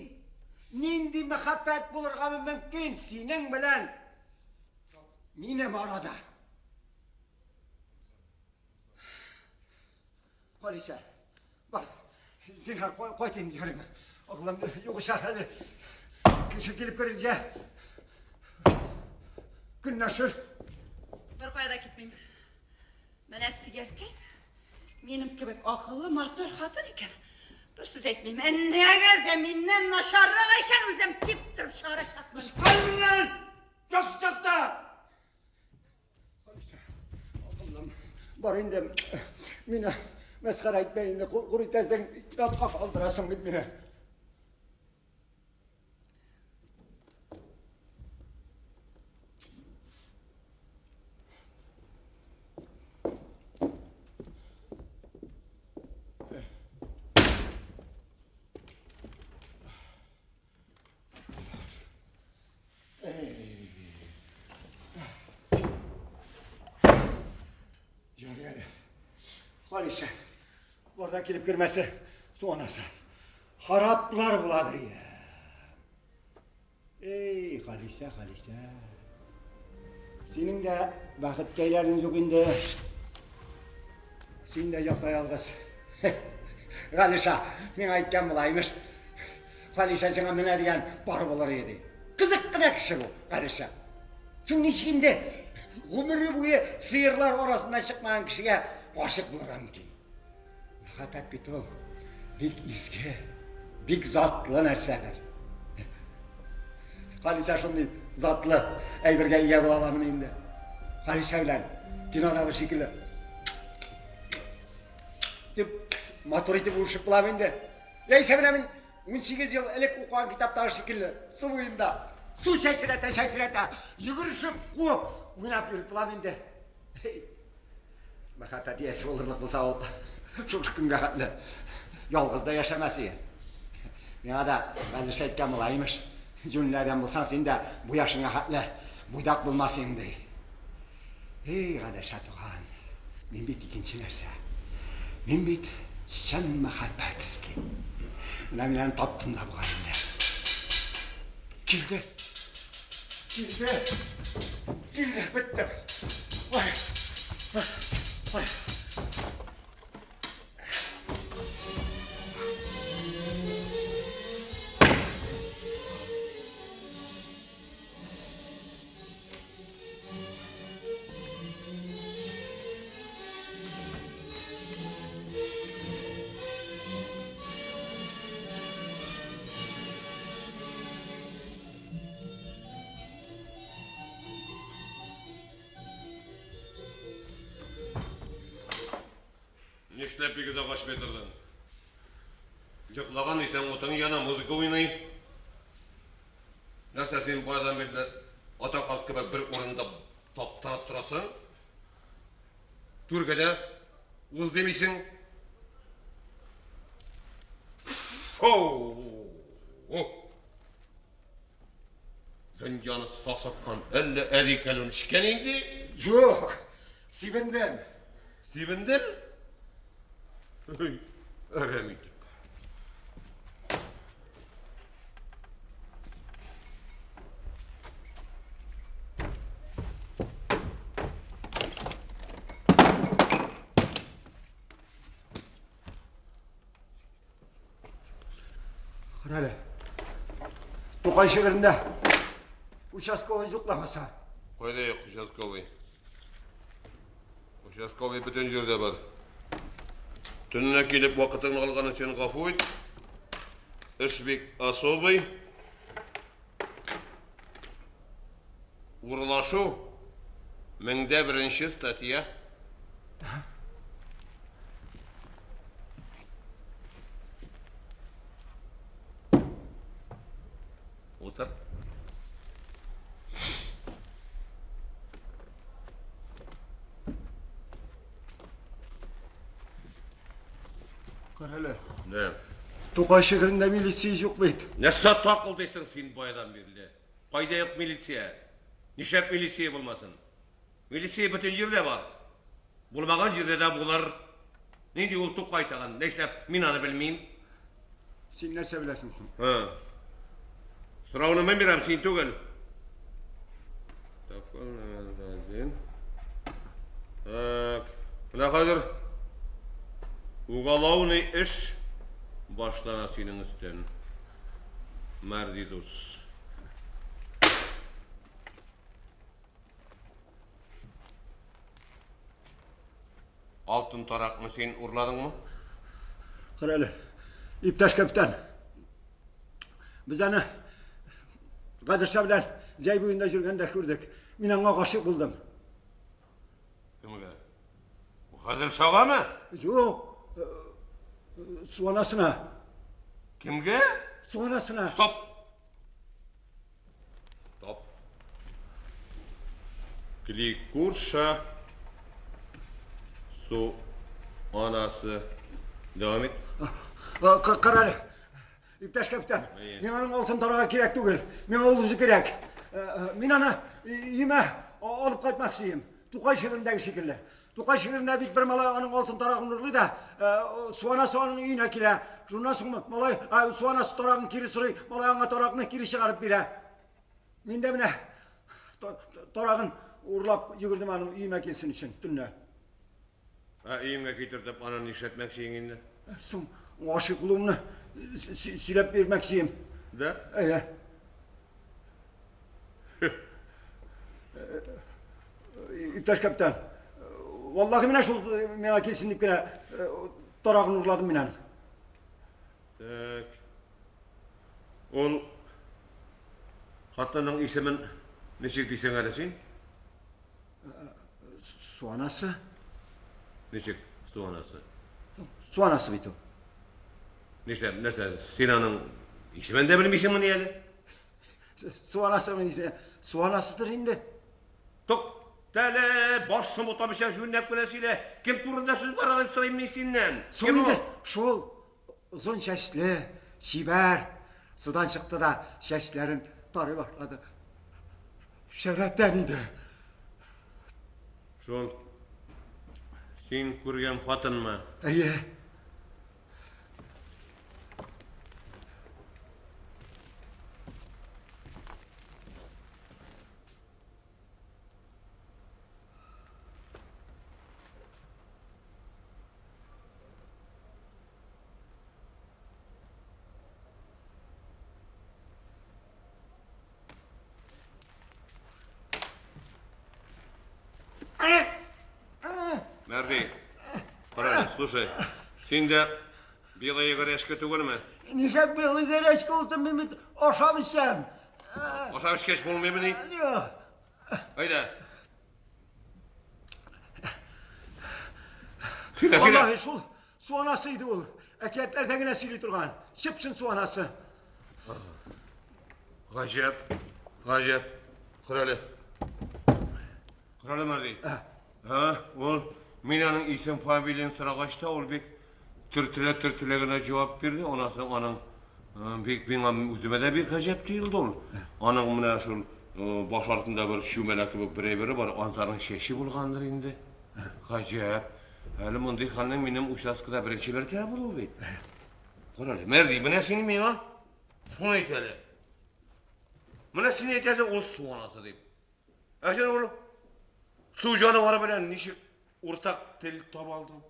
Нинди мәхәббәт? мәхәббәт булырга мөмкин синең белән минем арада? Халисә, бар, зинһар, кайт инде, ярыймы? Акылым югыйсә хәзер кеше килеп керер, я. Көнләшер. Беркая да китмим. Менә сөяркәй, минем кебек акыллы, матур хатын икән. Бер сүз әйтмим. Әгәр дә миннән начаррак икән, үзем типтереп чыгарачакмын. Кайннан! Яхшы чакта! Акыллым, бар инде, мине мәсхәрә итмә инде, кур итәсең, ятка калдырасың бит мине. Ярый әле. Халисә, барда килеп кермәсе, су анасы. Хараплар буладыр я. Эй, Халисә, Халисә. Синең дә бәхеткәйләрең юк инде. Син дә ята ялгыз. Галиша, миңа әйткән була, имеш. Халисә сиңа менә дигән пар булыр иде. Кызык кына кеше бу, Галиша. Соң ничек инде гомере буе сыерлар арасында чыкмаган кешегә гашыйк булырга мөмкин? Мәхәббәт бит ул бик изге, бик затлы нәрсәдер. Халисә шундый затлы әйбергә ия була аламыни инде? Халисә белән кинодагы шикелле дип матур итеп үршеп буламы инде? Яисә менә мин 18 ел элек укыган китаптагы шикелле су буенда су чәчрәтә-чәчрәтә йөгерешеп куып уйнап йөреп буламы инде? Мәхәббәт иясе булырлык булса ул шушы көнгә хәтле ялгыз да яшәмәс иде. Миңа да Галиш әйткән була, имеш, юньле адәм булсаң, син дә бу яшеңә хәтле буйдак булмас идең, ди. Эй, Гаделша туган, мин бит икенче нәрсә. Мин бит чын мәхәббәт эзлим. Менә мин аны таптым да бугай инде. Килде. Килде. Килде, беттем. Ой. Ой. Нишләп бик озак ачмый тордың? Йоклаган дисәң, утың яна, музыка уйный. Нәрсә син баядан бирле ата каз кебек бер урында таптанып торасың? Түргә дә уз димисең. Фу! Дөньяны сасыткан әллә әдикәлүн эчкән инде? Юк, сибендем. Сибендем? Әрәм итеп. Кара әле. Тукай шигырендә участковый юк ламаса. Кайда юк участковый? Участковый бөтен җирдә бар. Төнлә килеп вакытыңны алган өчен гафу ит. Эш бик особый. Урлашу 1001 статья. Утыр. Кара әле. Не? Тукай шигырендә милиция юк бит. Нәрсә такылдыйсың син баядан бирле? Кайда юк милиция? Нишләп милиция булмасын? Милиция бөтен җирдә бар. Булмаган җирдә дә булыр. Нинди ул Тукай тагын? Нишләп мин аны белмим? Син нәрсә беләсең соң? Һы. Сорауны мин бирәм, син түгел. Так, менә хәзер уголовный эш башлана синең өстән. Мәрди дус. Алтын таракны син урладыңмы? Кара әле, иптәш капитан. Без аны Гадырша белән Зәй буенда йөргәндә күрдек. Мин аңа гашыйк булдым. Кемгә? Гадыршагамы? Юк. Су анасына. Кемгә? Су анасына. Стоп. Стоп. Кликурша су анасы. Дәвам ит. Кара әле. Иптәш капитан, миңа аның алтын тарагы кирәк түгел. Миңа ул үзе кирәк. Мин аны өемә алып кайтмакчы идем. Тукай шигырендәге шикелле. Тукай шигырендә бит бер малай аның алтын тарагын урлый да, су анасы аның өенә килә. Шуннан соң малай су анасы тарагын кире сорый, малай аңа таракны кире чыгарып бирә. Мин дә менә тарагын урлап йөгердем аның өемә килсен өчен төнлә. Ә өеңә китертеп, аны нишләтмәкче инде? Соң, гашыйк булуымны сөйләп бирмәкче. Да? Әйе. Иптәш капитан, валлаһи менә шул миңа килсен дип кенә тарагын урладым мин аның. Так. Ул хатынның исемен ничек дисең әле син? Су анасы. Ничек су анасы? Су анасы бит ул. Нишләп, нәрсә, син аның исемен дә белмисеңмени әле? Су анасы, су анасыдыр инде. Туктале, баш шомытамыйча җүнләп кенә сөйлә. Кем турында сүз бара дип сорыйм мин синнән. Кем инде? Шул озын чәчле, чибәр, судан чыкты да чәчләрен тарый башлады. Шәрәтән иде. Шул син күргән хатынмы? Әйе. Мәрди, кара, слушай, син дә белая горячка түгелме? Нишләп белая горячка булсын, мин бит ашап эчәм. Ашап эчкәч булмыймыни? Юк. Әйдә. Сөйлә, сөйлә. Валлаһи, шул су анасы иде ул. Әкиятләрдә генә сөйли торган. Чып-чын су анасы. Гаҗәп, гаҗәп. Кара әле. Кара әле, Мәрди. Ә, ул мин аның исем фамилияен сорагач та ул бик төртелә-төртелә генә җавап бирде. Аннан соң аның бик миңа үземә дә бик гаҗәп тоелды ул. Аның менә шул баш артында бер чүмәлә кебек бер әйбере бар, ансарның чәче булгандыр инде. Гаҗәп. Әле мондый хәлнең минем участкада беренче мәртәбә булуы бит. Кара әле, Мәрди, менә син миңа шуны әйт әле. Менә син әйтәсең, ул су анасы дип. Ә син ул су җанвары белән ничек уртак тел таба алдың?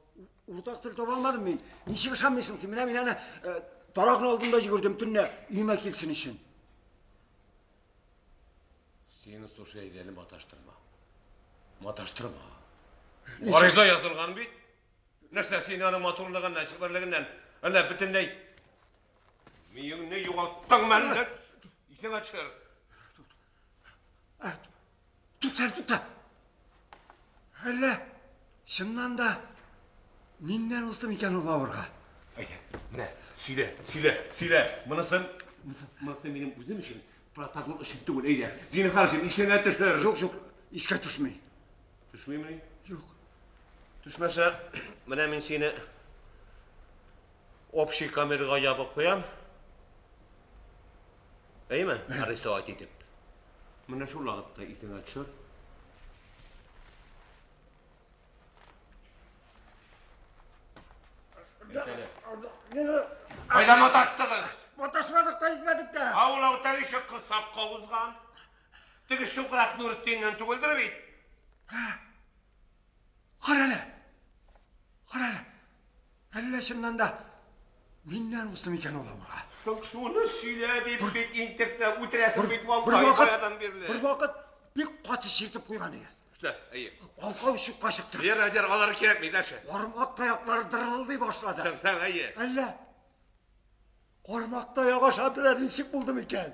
Уртак тел таба алмадым мин. Ничек ышанмыйсың син? Менә мин аны таракны алдым да йөгердем төнлә өемә килсен өчен. Син, слушай, әйдә әле маташтырма. Маташтырма. Гариза язылган бит. Нәрсә, син аның матурлыгыннан, чибәрлегеннән әллә бөтенләй миеңне югалттыңмы әллә? Исеңә төшер. Тукта, тукта. Әллә чыннан да миннән узды микән ул авырга? Әйдә, менә, сөйлә, сөйлә, сөйлә. Монысын, монысы минем үзем өчен, протокол өчен түгел, әйдә. Зинһар өчен исеңә төшер. Юк, юк, искә төшми. Төшмимени? Юк. Төшмәсә, менә мин сине общий камерага ябып куям. Әйеме? Арестовать итеп. Менә шул вакытта исеңә төшер. Кайда маташтыгыз? Маташмадык та, итмәдек тә. Ә ул урлау тәлеше кысакка узган. Теге чукрак Нуретдиннән түгелдер бит? Кара әле. Кара әле. Әллә чыннан да миннән узды микән ул авырга? Соң шуны сөйлә дип бик интекте, үтерәсең бит валлаһи баядан бирле. Бер вакыт бик каты чиртеп куйган иде. Что, әйе. Калкау чукка чыкты. Яр, яр, алар кирәкми, дальше. Кармак таяклары дырылдый башлады. Соң, соң, әйе. Әллә кармак таяк аша берәр ничек булды микән?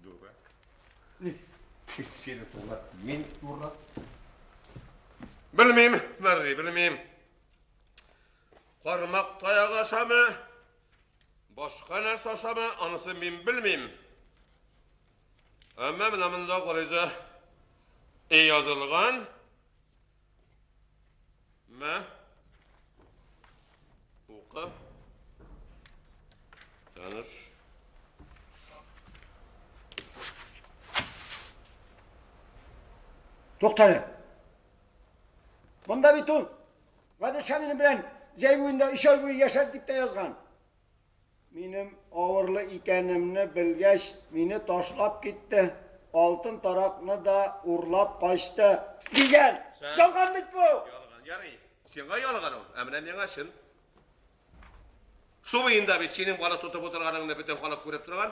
Дурак. Ни? Сине дурак, мин дурак. Белмим, Мәрри, белмим. Кармак таяк ашамы, башка нәрсә ашамы, анысы мин белмим. Әмма менә монда гариза язылган. Мә. Укы. Таныш. Туктале. Монда бит ул Гаделша минем белән Зәй буенда өч ай буе яшәде дип тә язган. Минем авырлы икәнемне белгәч, мине ташлап китте. Алтын таракны да урлап качты. Дигән. Ялган бит бу. Ялган, ярый. Сиңа ялган ул, ә менә миңа чын. Су буенда бит синең балык тотып утырганыңны бөтен халык күреп торган.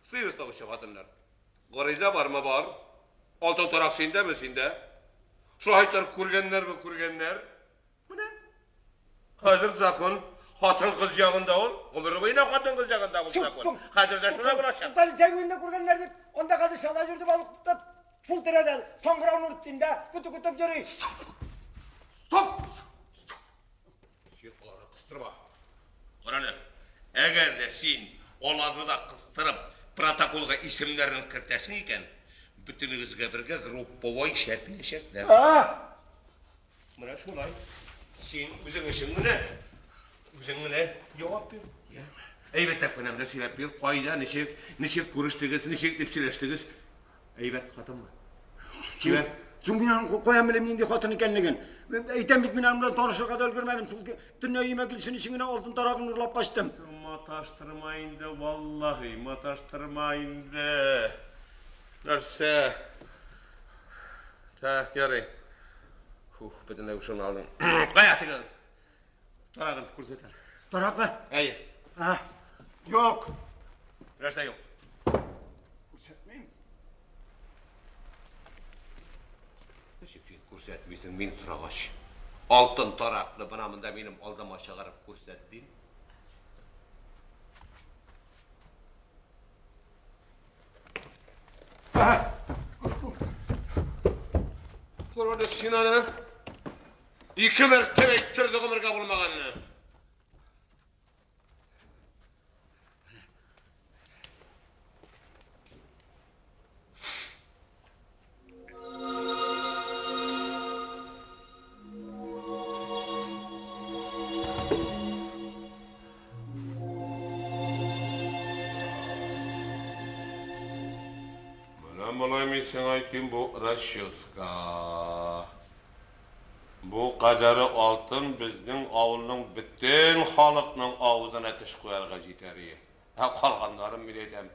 Сыер савучы хатыннар. Гариза бармы бар? Алтын тарак синдәме синдә? Шаһитлар күргәннәрме күргәннәр? Менә. Хәзер закон хатын-кыз ягында ул. Гомере буена хатын-кыз ягында ул закон. Хәзер дә шулай булачак. Туктале, Зәй буенда күргәннәр дип, анда Гаделша да йөрде балык тотып. Шул тирәдә Саңгырау Нуретдин дә көтү көтеп йөри. Стоп! Син аларны кыстырма. Кара әле, әгәр дә син аларны да кыстырып, протоколга исемнәрен кертәсең икән, бөтенегезгә бергә групповой чәпиячәкләр. Менә шулай. Син үзең өчен генә, үзең генә җавап бир. Әйбәтләп кенә менә сөйләп бир, кайда, ничек, ничек күрештегез, ничек дип сөйләштегез. Әйбәт хатынмы? Чибәр. Соң мин аның каян белим нинди хатын икәнлеген? Әйтәм бит, мин аның белән танышырга да өлгермәдем. Шул төнлә өемә килсен өчен генә алтын тарагын урлап качтым. Маташтырма инде, валлаһи, маташтырма инде. Нәрсә? Та, ярый. Фух, бөтенләй ушыңны алдың. Кая теге тарагын күрсәт әле. Таракны? Әйе. Юк. Нәрсә юк? Күрсәтмим. Ничек син күрсәтмисең, мин сорагач? Алтын таракны бына монда минем алдыма чыгарып күрсәт дим. Күрмәдек син аны. Ике мәртәбә әйттерде гомергә булмаганны. Менә малай, мин сиңа әйтим, бу расческа. Бу кадәре алтын безнең авылның бөтен халыкның авызына теш куярга җитәр ие. Ә калганнарын, мин әйтәм,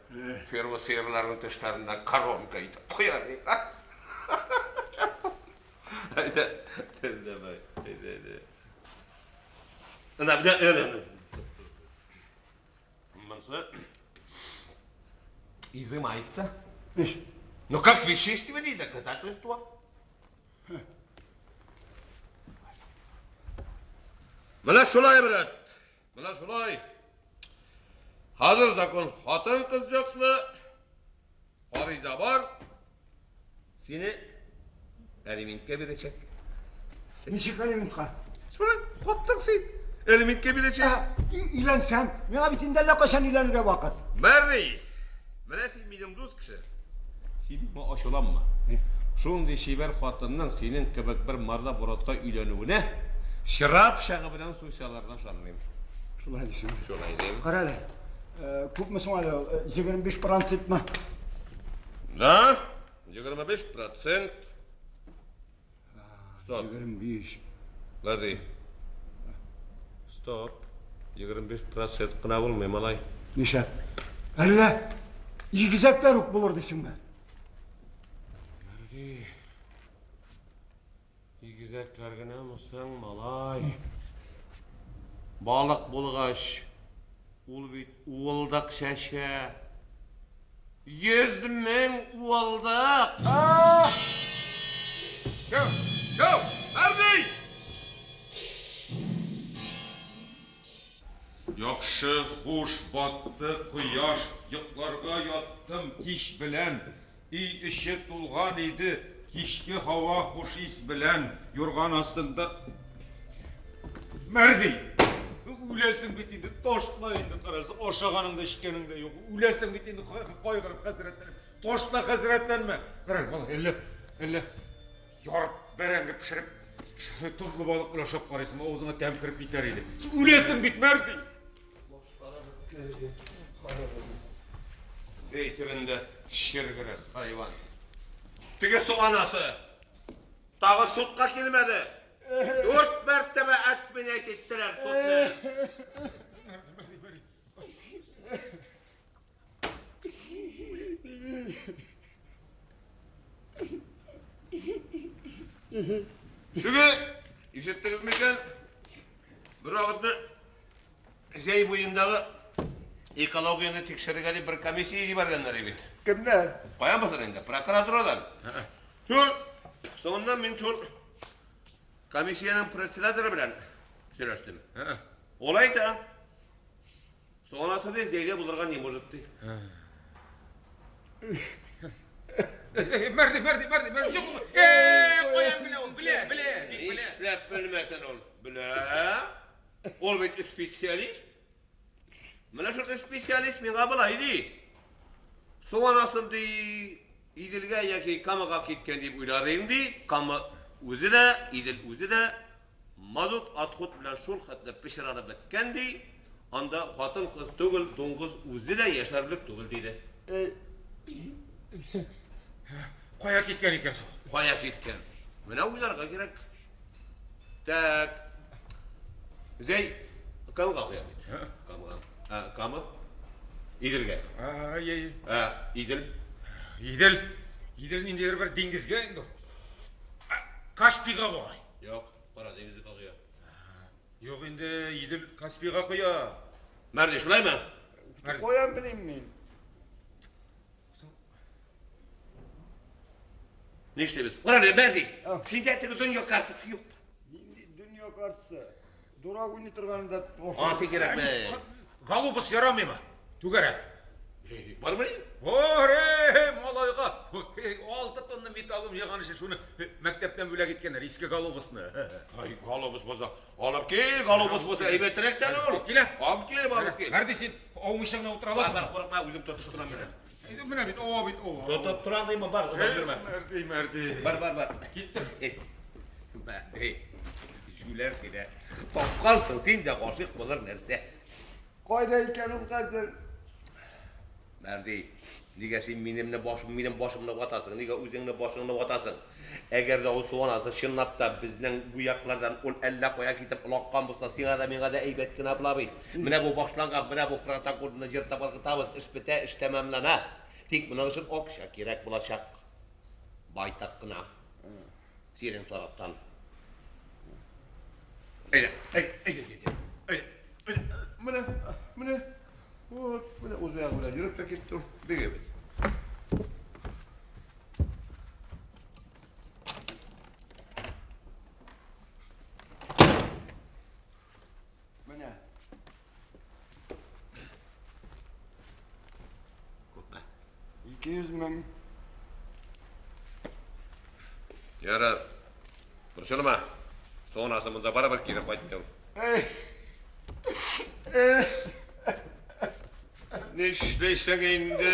ферма сыерларының тешләренә коронка итеп куяр ие. Әйдә, давай, әйдә, әйдә. Менә, менә, менә. Монысы изымается. Ну как вещественные доказательства? Менә шулай, брат. Менә шулай. Хәзер закон хатын-кыз яклы. Гариза бар. Сине алиментка бирәчәк. Ничек алиментка? Шулай, каптың син. Алиментка бирәчәк. Өйләнсәм, миңа бит инде әллә кайчан өйләнергә вакыт. Мәрри, менә син минем дус кеше. Син миңа ачуланма. Шундый чибәр хатынның синең кебек бер марда боротка өйләнүенә чыра пычагы белән суйсалар да ышанмыйм. Шулай дисең. Шулай дим. Кара әле, күпме соң әле ул? 25%мы? Да, 25%. Стоп. 25. Подожди. Стоп. 25% кына булмый, малай. Нишләп? Әллә игезәкләр үк булыр дисеңме? Мәрди. Игезәкләр генәме соң, малай? Балык булгач, ул бит уылдык чәчә. 100 000 уылдык! Чү, чү, Мәрди! Яхшы, хуш, батты кояш, йокларга яттым кич белән. Өй эче тулган иде кичке һава хуш ис белән. Юрган астында. Мәрди! Үләсең бит инде, ташла инде, карасы, ашаганың да, эчкәнең дә юк. Үләсең бит инде, кайгырып, хәсрәтләнеп. Ташла, хәсрәтләнмә. Кара, малай, әллә ярып бәрәңге пешереп, тозлы балык белән ашап карыйсың, авызыңа тәм кереп китәр иде. Үләсең бит, Мәрди! Зәй төбендә чергере хайван. Теге су анасы тагы судка килмәде. Дүрт мәртәбә отменять иттеләр судны. Теге, ишеттегез микән? Бер вакытны Зәй буендагы экологияне тикшерергә дип бер комиссия җибәргәннәр бит. Кемнәр? Каян булсын инде? Прокуратурадан. Шул, соңыннан мин шул комиссиянең председателе белән сөйләштем. Ул әйтә. Су анасы ди, Зәйдә булырга не может ди. Мәрди, Мәрди, Мәрди, Мәрди, юк. Каян белә ул? Белә, белә, бик белә. Нишләп белмәсен ул? Белә. Ул бит специалист. Менә шул специалист миңа болай ди. Су анасы ди, Иделгә яки Камага киткән дип уйладым ди. Кама үзе дә, Идел үзе дә мазут отход белән шул хәтле пычранып беткән ди. Анда хатын-кыз түгел, дуңгыз үзе дә яшәрлек түгел диде. Кая киткән икән соң? Кая киткән? Менә уйларга кирәк. Так. Зәй Камага куя бит. Камага. А, Кама? Иделгә. Ай, ай. А, Идел. Идел. Идел ниндидер бер диңгезгә инде. Каспийга бугай. Юк, Кара диңгезгә коя. Юк инде, Идел Каспийга коя. Мәрди, шулаймы? Каян белим мин? Нишлибез? Кара әле, Мәрди. Синдә теге дөнья картасы юк. Нинди дөнья картасы? Дурак уйный торганында. Анысы кирәкме? Глобус ярамыймы? Түгәрәк. Бармы? Бар, эй, малайга. 6 тонна металлым җыйган өчен шуны мәктәптән бүләк иткәннәр, иске глобусны. Ай, глобус булса, алып кил, глобус булса, әйбәтрәк тә ул. Алып килә. Алып кил, алып кил. Мәрди, син аумыйча гына утыра Бар, аласың. бар, курыкма, үзем тотып торам инде. Менә бит, ава бит, ава. Тотып торам димме, бар, озак йөрмә. Мәрди, Мәрди. Бар, бар, бар. Киттем. Мәрди, җүләр син, ә. Тапкансың син дә гашыйк булыр нәрсә. Кайда икән ул хәзер? Мәрди, нигә син минемне башым, минем башымны ватасың? Нигә үзеңне башыңны ватасың? Әгәр дә ул су анасы чынлап та безнең бу яклардан ул әллә кая китеп олаккан булса, сиңа да, миңа да әйбәт кенә була бит. Менә бу башланган, менә бу протоколны җыртып ыргытабыз, эш бетә, эш тәмамлана. Тик моның өчен акча кирәк булачак. Байтак кына. Синең тарафтан. Әйдә, әйдә, әйдә, әйдә. Әйдә, әйдә. Менә, менә. Вот, менә үз аягы белән йөреп тә китте ул. Бик әйбәт. Менә. Күпме? 200 000. Ярар. Борчылма. Су анасы монда барыбер кире кайтмый ул. Эй, Нишлисең инде?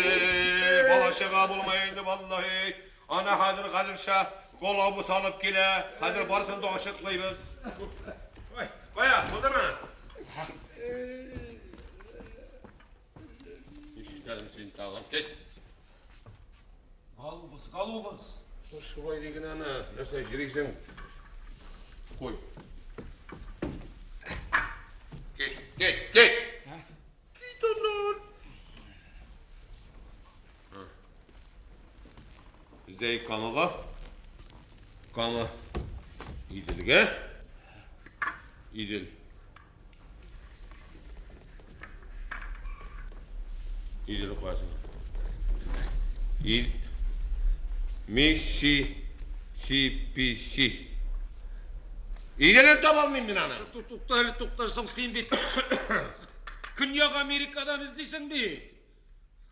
Бала-чага булмый инде, валлаһи. Ана хәзер хәзерчә глобус алып килә. Хәзер барысын да ачыклыйбыз. Ой, кая, булдымы? Нишләдең син тагын? Кит. Глобус, глобус. Шулай диген аны. Нәрсә җөрисең? Куй. Зәй Камага, Кама Иделгә, Идел. Идел куясың. Ид Мисси Си Пи Си. Иделен таба алмыйм мин аны. Тукта әле, тукта, соң син бит Көньяк Америкадан эзлисең бит.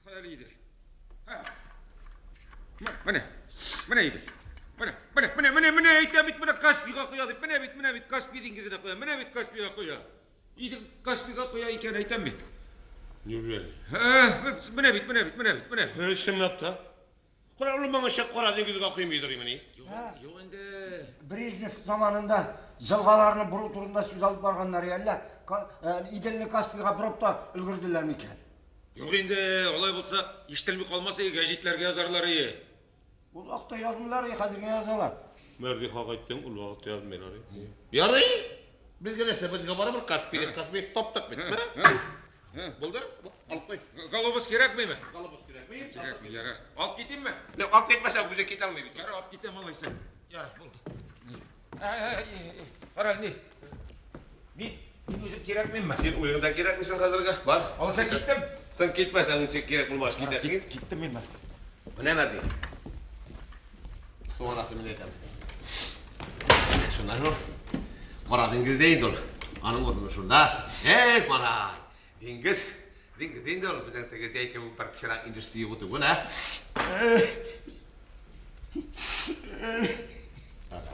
Хәл Идел. Менә, менә Идел. Менә, менә, менә, менә, менә әйтәм бит, менә Каспийга коя дип. Менә бит, менә бит Каспий диңгезенә коя. Менә бит Каспийга коя. Идел Каспийга коя икән әйтәм бит. Неужели? Менә бит, менә бит, менә бит, менә. Менә чынлап та. Кара ул моңа кара диңгезгә коймыйдыр имени. Юк, юк инде. Брежнев заманында җылгаларны бору турында сүз алып барганнар әллә Иделне Каспийга борып та өлгерделәр микән? Юк инде, алай булса, ишетелми калмаса, гәҗитләргә язарлар ие. Ул вакытта язмыйлар, хәзер генә язалар. Мәрди хак әйттең, ул вакытта язмыйлар. Ярый. Безгә нәрсә, безгә барыбер Каспий, Каспий таптык бит. Булды? Алып куй. Голубыз кирәкмиме? Голубыз кирәкми. Кирәкми, ярар. Алып китимме? Юк, алып китмәсә, үзе китә алмый бит. Ярар, алып китәм алайса. Ярар, булды. Кара, ни? Мин үзем кирәкмимме? Син үзең дә кирәкмисең хәзергә. Бар. Алайса киттем. Син китмәсәң, син кирәк булмас, китәсең. Киттем мин. Менә Мәрди. Су анасы мин әйтәм. Менә шуннан шул. Кара диңгездә инде ул. Аның урыны шунда. Эх, малай. Диңгез. Диңгез инде ул. Безнең теге Зәй кебек бер пычрак индустрия түгел, ә?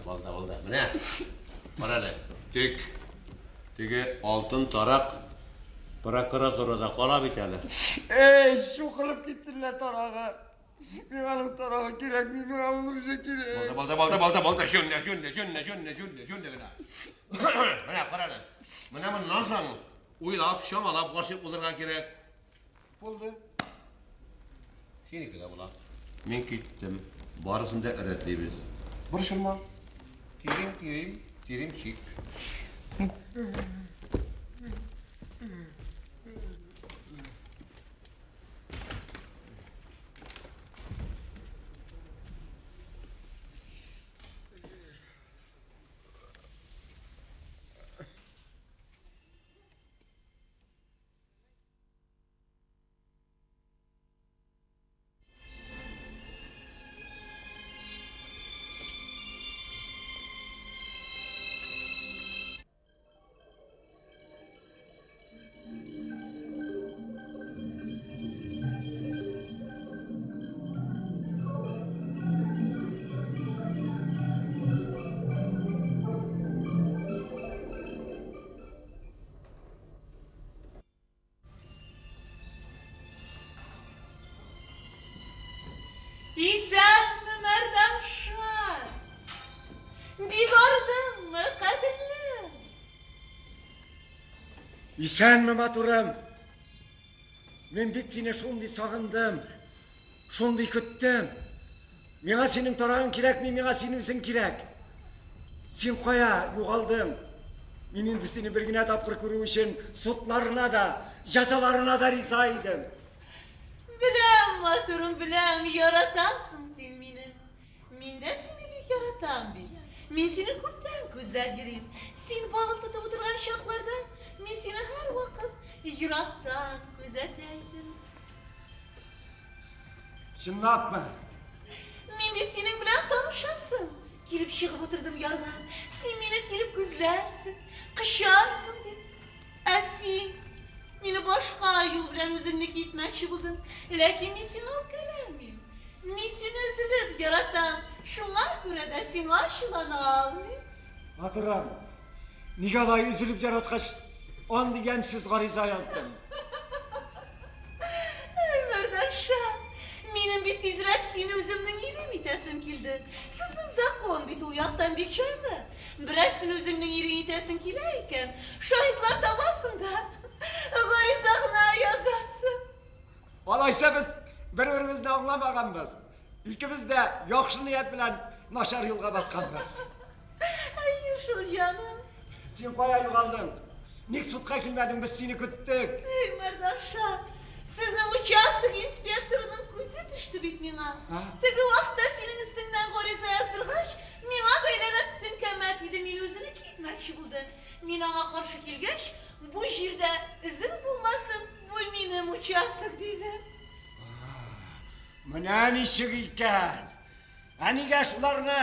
Булды, булды. Менә. Кара әле. Тик теге алтын тарак прокуратурада кала бит әле. Эй, шукылып киттеләр тарагы. Миңа аның тарагы кирәкми, миңа ул үзе кирәк. Булды, булды, булды, булды. Җүнле, җүнле, җүнле, җүнле, җүнле, җүнле генә. Менә, кара әле. Менә моннан соң уйлап, чамалап гашыйк булырга кирәк. Булды. Синеке дә була. Мин киттем. Барысын да рәтлибез. Борчылма. Тирим, тирим, тирим чик. Исәнме, Мәрданша? Бик ардыңмы, кадерлем? Исәнме, матурым? Мин бит сине шундый сагындым, шундый көттем. Миңа синең тарагың кирәкми, миңа син үзең кирәк. Син кая югалдың? Мин инде сине бер генә тапкыр күрү өчен судларына да, җәзаларына да риза идем. Беләм, матурым, беләм, яратасың син мине. Мин дә сине бик яратам бит. Мин сине күптән күзләп йөрим. Син балык тотып утырган чакларда мин сине һәрвакыт ерактан күзәтә идем. Чынлапмы? Мин бит синең белән танышасың. Килеп чыгып утырдым ярга. Син мине килеп күзләрсең, кочарсың дип. Ә син мине башка юл белән үзеңнеке итмәкче булдың. Ләкин мин сиңа үпкәләмим. Мин сине өзелеп яратам. Шуңа күрә дә сиңа ачулана алмыйм. Матурым, нигә алай өзелеп яраткач, андый ямьсез гариза яздың? Әй, Мәрданша, минем бит тизрәк сине үземнең ирем итәсем килде. Сезнең закон бит ул яктан бик җайлы. Берәрсен үзеңнең ирең итәсең килә икән, шаһитлар табасың да, гариза гына язасың. Алайса без бер-беребезне аңламаганбыз. Икебез дә яхшы ният белән начар юлга басканбыз. Әйе шул, җаным. Син кая югалдың? Ник судка килмәдең? Без сине көттек. Эй, Мәрданша, сезнең участок инспекторының күзе төште бит миңа. Теге вакытта синең Участок, диде. Менә ничек икән. Ә нигә шуларны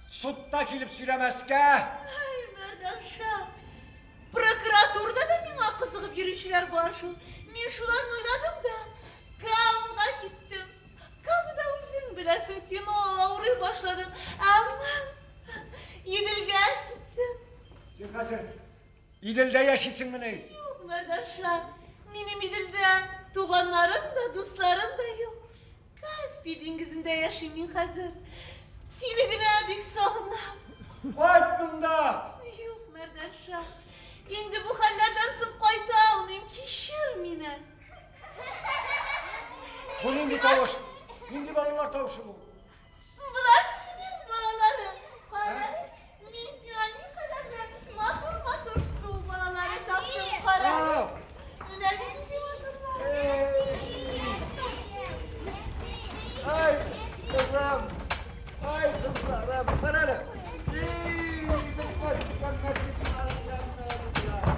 судта килеп сөйләмәскә? Ай, Мәрданша, прокуратурада да миңа кызыгып йөрүчеләр бар шул. Мин шуларны уйладым да, Камага киттем. Камада үзең беләсең, фенол авырый башладым. Аннан Иделгә киттем. Син хәзер Иделдә яшисеңмени? Юк, Мәрданша, минем Иделдә туганнарым да, дусларым да юк. Каспий диңгезендә яшим мин хәзер. Сине генә бик сагынам. Кайт монда! Юк, Мәрданша, инде бу хәлләрдән соң кайта алмыйм, кичер мине. Бу нинди тавыш? Нинди балалар тавышы бу? Болар синең балаларың. Кара, мин сиңа никадәрле матур-матур су балалары таптым. Кара. Менә бит нинди матурлар. Ай, кызым! Ай, кызларым! Кара әле! Ий, бетмәс, төкәнмәс бит болар, кызлар.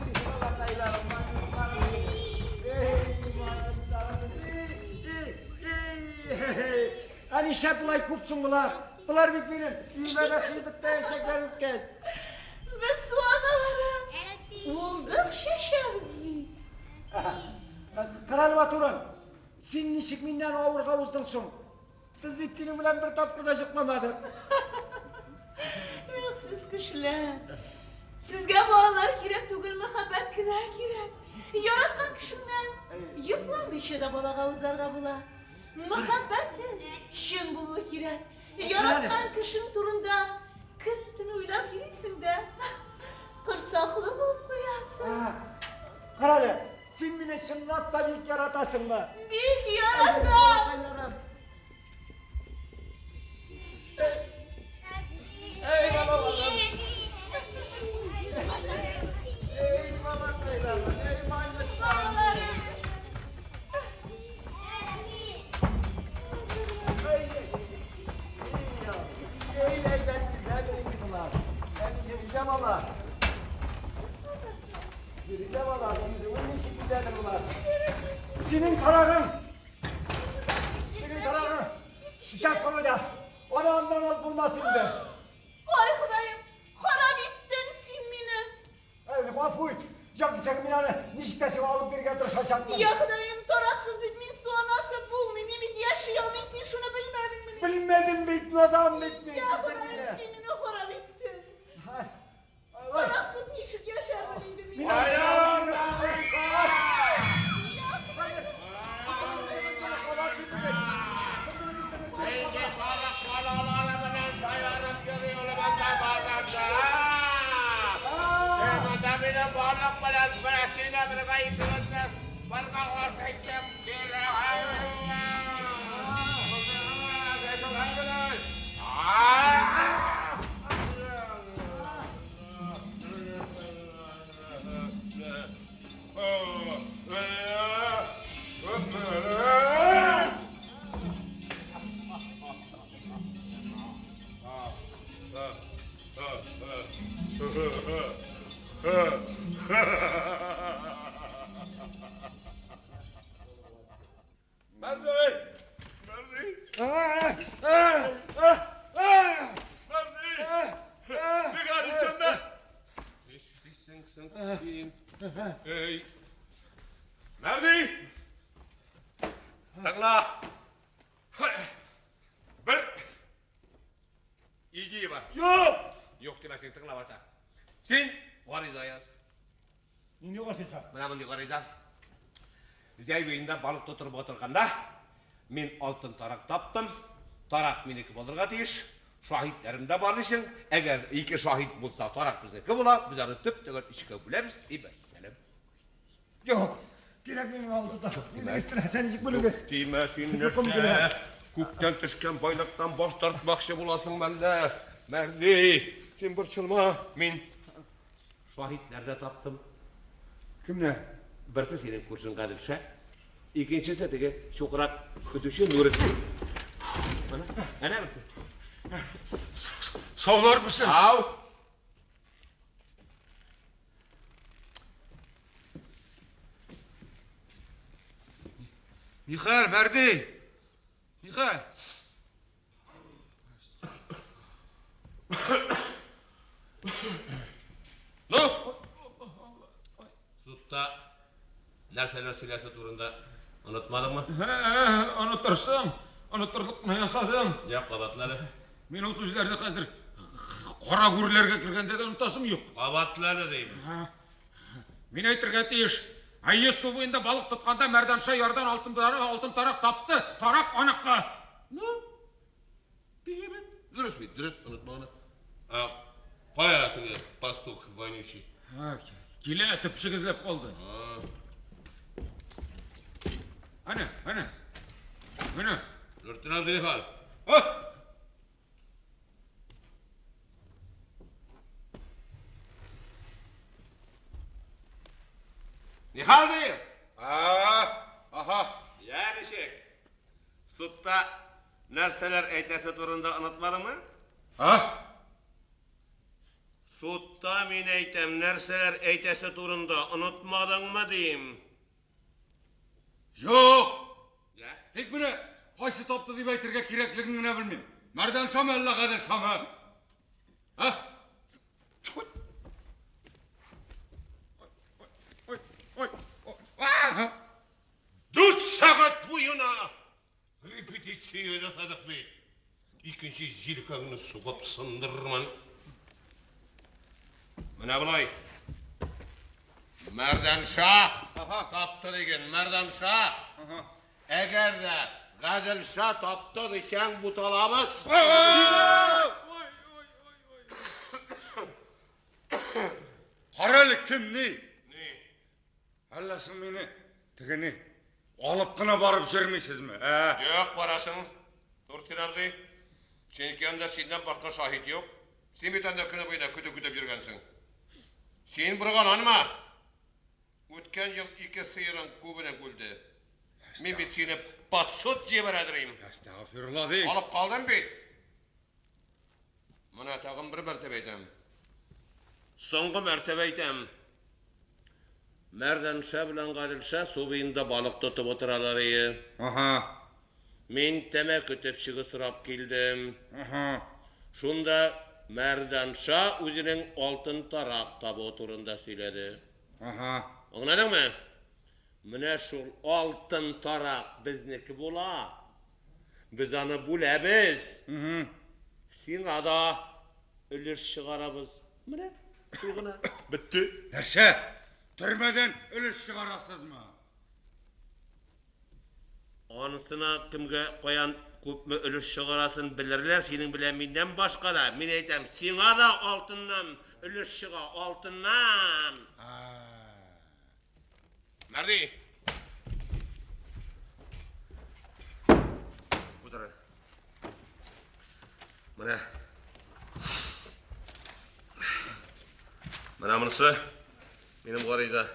Ий, балакайларым, матурларым. Эй, малышларым. Ий, ий, ий. Ә нишләп болай күп соң болар? Болар бит минем өемә дә сыеп бетмәячәкләр үскәч. Без су аналары уылдык чәчәбез бит. Кара әле, матурым, син ничек миннән авырга уздың соң? Без бит синең белән бер тапкыр да йокламадык. Эх, сез кешеләр. Сезгә балалар кирәк түгел, мәхәббәт кенә кирәк. Яраткан кешеңнән йокламыйча да балага узарга була. Мәхәббәте чын булуы кирәк. Яраткан кешең турында көне-төне уйлап йөрисең дә, корсаклы булып куясың. Кара әле, син мине чынлап та бик яратасыңмы? Бик яратам. Эй, балаларым! Эй, балакайларым! Эй, майлышларым! Балаларым! Эй, әйбәт güzel инде болар. Әни йөрeceğim ala. Йөрeceğim ala. Yüzümün ничек güzeldir болар. Синең тарагың. Синең тарагың. Участковыйда. Аны аннан алып булмас инде. Ай, Ходаем, харап иттең син мине. Әй, гафу ит. Юк дисәң, мин аны ничек тә сиңа алып бирергә тырышачакмын. Я Ходаем, тараксыз бит мин су анасы булмыйм, мин бит яши алмыйм, син шуны белмәдеңмени? Белмәдем бит, надан бит мин. Я Ходаем, син мине харап иттең. Тараксыз ничек яшәрмен инде мин? Мин аны сиңа алып бирергә Инде балык балалары белән таянып йөри ул монда базарда. Син монда минем балык белән берсенә бергә икебезне бергә ашыйсым килә. Мәрди! Мәрди! Мәрди! Бик арыйсың да. Нишлисең соң син? Эй! Мәрди! Тыңла! Бер идея бар. Юк! Юк димә син, тыңла башта. Син гариза яз. Нинди гариза? Менә мондый гариза. Зәй буенда балык тотырып утырганда, мин алтын тарак таптым. Тарак минеке булырга тиеш. Шаһитләрем дә бар дисең. Әгәр ике шаһит булса, тарак безнеке була. Без аны төп-төгәл өчкә бүләбез. И вәссәлам. Юк. Кирәкми миңа алтын тарак. Үзегез теләсә ничек бүлегез. Тимә син Юкым нәрсә? килә. Күктән төшкән байлыктан баш тартмакчы буласың мәллә? Мәрди, син борчылма. Мин шаһитләр дә таптым. Кемнәр? Берсе синең күршең Гаделша, икенчесе теге чукрак көтүче Нуретдин. Әнә, әнә берсе. Саулармысыз? Ау! Нихәл, Мәрди? Нихәл? Ну? Судта нәрсәләр сөйләсе турында онытмадыңмы? Онытырсың. Онытырлык кына ясадың. Я, кабатла әле. Мин ул сүзләрне хәзер кара гүрләргә кергәндә дә онытасым юк. Кабатла әле дим. Мин әйтергә тиеш. Әйе, су буенда балык тотканда Мәрданша ярдан алтын тарак, алтын тарак тапты. Тарак аныкы. Ну, бик әйбәт. Дөрес бит, дөрес, онытма аны. Ә, кая теге пастух вонючий? Килә, төпчек эзләп калды. Әнә, әнә. Менә. Нуртдин абзый хал. Нихал дим? Аһа. Я ничек? Судта нәрсәләр әйтәсе турында онытмадыңмы? А? Судта мин әйтәм, нәрсәләр әйтәсе турында онытмадыңмы дим. Юк. Я? Тик менә кайсы тапты дип әйтергә кирәклеген генә белмим. Мәрданшамы әллә Гаделшамы? А? Ой, ой, ой. Дүрт сәгать буена репетиция ясадык бит. Икенче җилкәңне сугып сындырырмын. Менә болай. Мәрданша тапты диген, Мәрданша. Әгәр дә Гаделша тапты дисәң, буталабыз. Кара әле кем ни? Ни? Әллә соң мине тегене алып кына барып йөрмисезме? Ә? Юк, барасың. Нуртдин абзый. Чөнки анда синнән башка шаһит юк. Син бит анда көне буена көтү көтеп йөргәнсең. Син боргаланма. Үткән ел ике сыерың күбенә үлде. Мин бит сине под суд җибәрәдерим. Әстәгъфирулла ди. Алып калдым бит. Менә тагын бер мәртәбә әйтәм. Соңгы мәртәбә әйтәм. Мәрданша белән Гаделша су буенда балык тотып утыралар ие. Аһа. Мин тәмәке төпчеге сорап килдем. Аһа. Шунда Мәрданша үзенең алтын тарак табуы турында сөйләде. Аһа. Аңладыңмы? Менә шул алтын тарак безнеке була. Без аны бүләбез. Сиңа да өлеш чыгарабыз. Менә шул гына. Бетте. Нәрсә? Төрмәдән өлеш чыгарасызмы? Анысына кемгә каян күпме өлеш чыгарасын белерләр синең белән миннән башка да. Мин әйтәм, сиңа да алтыннан өлеш чыга, алтыннан. Мәрди. Утыр. Менә. Менә монысы минем гариза.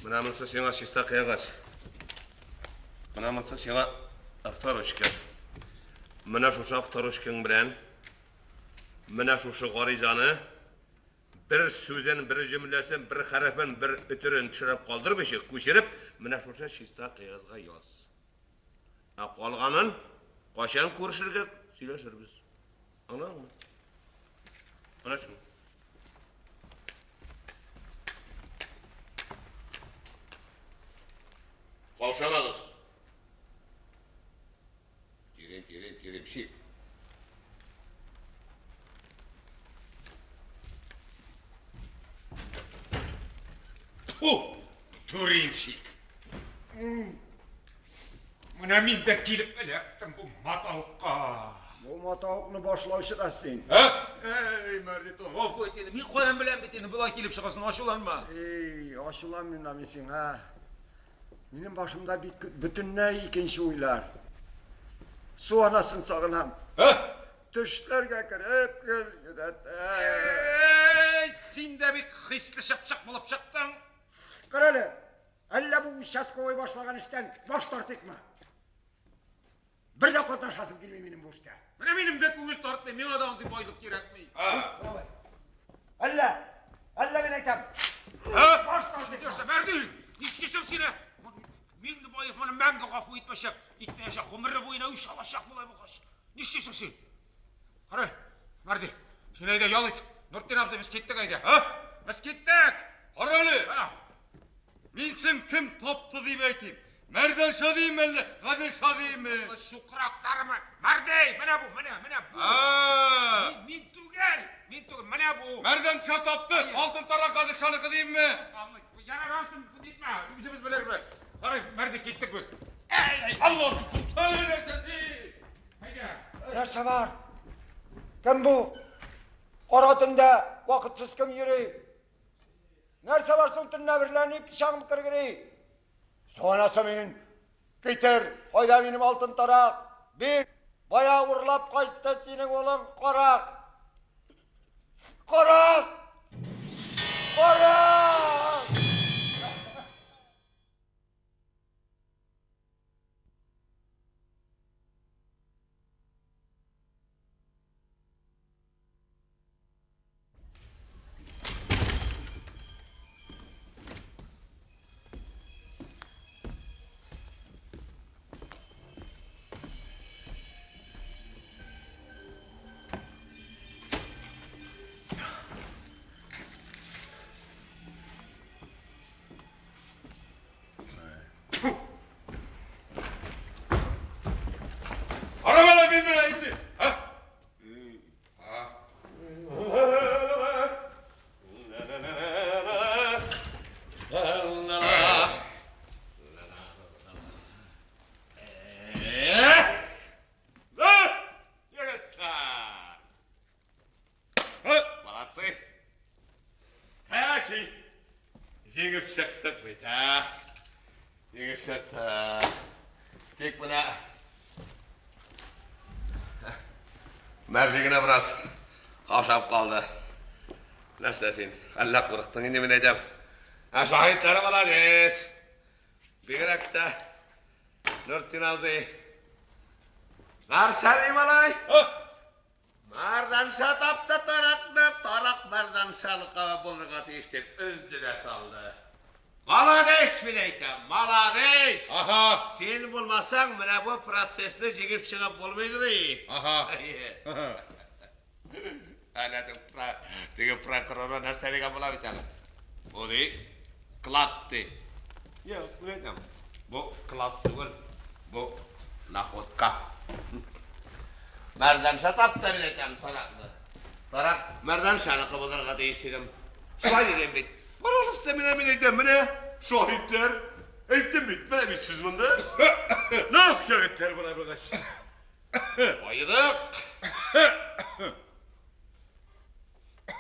Менә монысы сиңа чиста кәгазь. Менә монысы сиңа авторучка. Менә шушы авторучкаң белән менә шушы гаризаны бер сүзен, бер җөмләсен, бер хәрефен, бер өтерен төшереп калдырмыйча, күчереп, менә шушы чиста кәгазьгә яз. Ә калганын кайчан күрешергә сөйләшербез. Аңладыңмы? Менә шул. Каушамагыз. Тирем, тирем, тиремчик. Фу, туримщик. Менә мин дә килеп эләктем бу матавыкка. Бу матавыкны башлаучы да син. Әй, Мәрдитон, гафу ит инде. Мин каян беләм бит инде болай килеп чыгасын, ачуланма. Эй, ачуланмыйм да мин сиңа. Минем башымда бит бөтенләй икенче уйлар. Су анасын сагынам. Төшләргә кереп гел йөдәтә. Әй, син дә бик хисле чыпчык булып чыктың. Кара әле, әллә бу участковый башлаган эштән баш тартыйкмы? Бер дә катнашасым килми минем бу эштә. Менә минем дә күңел тартмый, миңа да андый байлык кирәкми. Давай. Әллә, әллә мин әйтәм. Баш тартыйкмы? Нәрсә, Мәрди, нишлисең син? Миңлебаев моны мәңге гафу итмәячәк, итмәячәк, гомере буена үч алачак болай булгач. Нишлисең син? Кара, Мәрди, син әйдә ял ит. Нуртдин абзый, без киттек әйдә. Ә? Без киттек! Кара әле! Ә, Мин син кем тапты дип әйтим? Мәрдәнша дим әллә, Гаделша димме? Чукраклармы? Мәрди, менә бу, менә, менә бу. Ә! Мин түгел, мин түгел, менә бу. Мәрдәнша тапты, алтын тарак Гаделшаныкы димме? Ярар, асын, нитмә, үзебез белербез. Карай, Мәрди, киттек без. Алла туктале нәрсәсе! Әйдә. Нәрсә бар? Кем бу? Кара төндә вакытсыз кем йөри? Нәрсә бар соң төнлә берлә ни пычагым кергери? Соңанасы мин. Китер, кайда минем алтын тарак? Бир, бая урлап кайтты синең улың карак. Карак! Карак! Arabala bin lira indi. Ha? Молодцы. Тәки. Җиңеп чыктык бит, ә? Җиңеп чыктык. Тик менә Мәрди генә бераз каушап калды. Нәрсә син? Әллә курыктың инде мин әйтәм. Ә шаһитлары молодец. Бигрәк тә Нуртдин абзый. Нәрсә ди малай? Мәрдәншә тапты таракны, тарак мәрдәншәныкы булырга тиеш дип өзде дә салды. Молодец, мин әйтәм, молодец! Аһа. Син булмасаң, менә бу процессны җигеп чыгып булмыйдыр. Аһа. Әле теге прокуроры нәрсә дигән була бит әле. Бу ди, клад ди. Юк, мин әйтәм. Бу клад түгел, бу находка. Мәрдәншә тапты, мин әйтәм, таракны. Тарак мәрдәншәныкы булырга тиеш дидем. Шулай дигән бит. Пожалуйста, менә мин әйтәм, менә шаһитлар. Әйттем бит, менә бит сез монда. На, шаһитлар була булгач. Байыдык.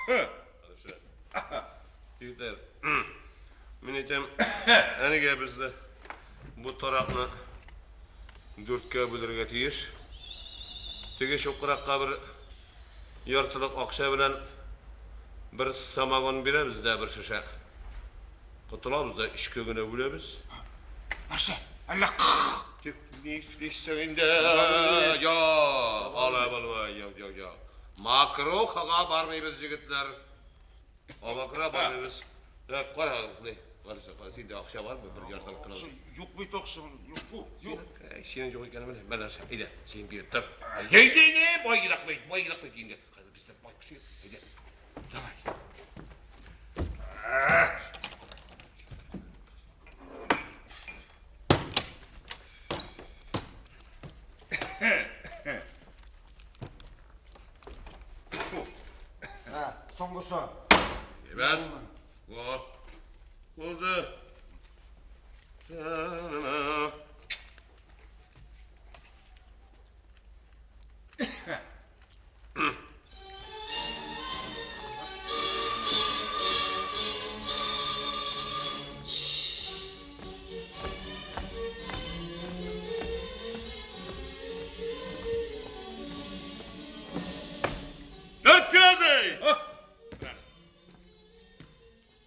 Хорошо. Егетләр, мин әйтәм, әнигә безне бу таракны дүрткә бүлергә тиеш. Теге чукракка бер яртылык акча белән бер самогон бирәбез дә бер шешә. Котылабыз да өчкә генә бүләбез. Нәрсә? Әллә Тик нишлисең инде? Юк, алай булмый, юк, юк, юк. Макрухага бармыйбыз, егетләр. Макруха бармыйбыз. Кара, ни, караса, кара, синдә акча бармы? Бер яртылык кына. Юк бит акча, юк бу, юк. Синең юк икәнен беләм. Менә, әйдә, син биреп тор. Әйдә, әйдә, бай ерак бит, бай ерак бит инде. Хәзер без дә бай кеше. Әйдә. Давай. Ә, соңгысы. Әйбәт. Во. Булды. Нуртдин абзый!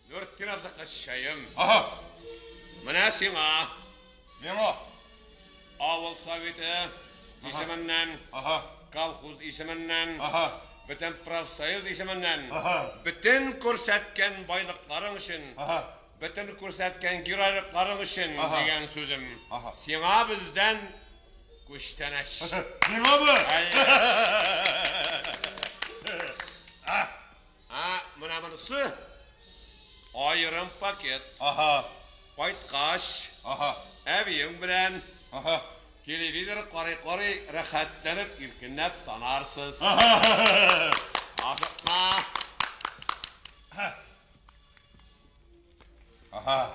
Нуртдин абзый кызчаем. Аһа. Менә сиңа Миңа. авыл советы исеменнән, Аһа. колхоз исеменнән, Аһа. бөтен профсоюз исеменнән, Аһа. бөтен күрсәткән байлыкларың өчен Аһа. Бөтен күрсәткән геройлыкларың өчен дигән сүзем. Сиңа бездән күчтәнәч. Миңамы? Ә, менә монысы аерым пакет. Ага. Кайткач, Ага. әбиең белән Ага. телевизор карый-карый рәхәтләнеп, иркенләп санарсыз. Ашыкма. Ага.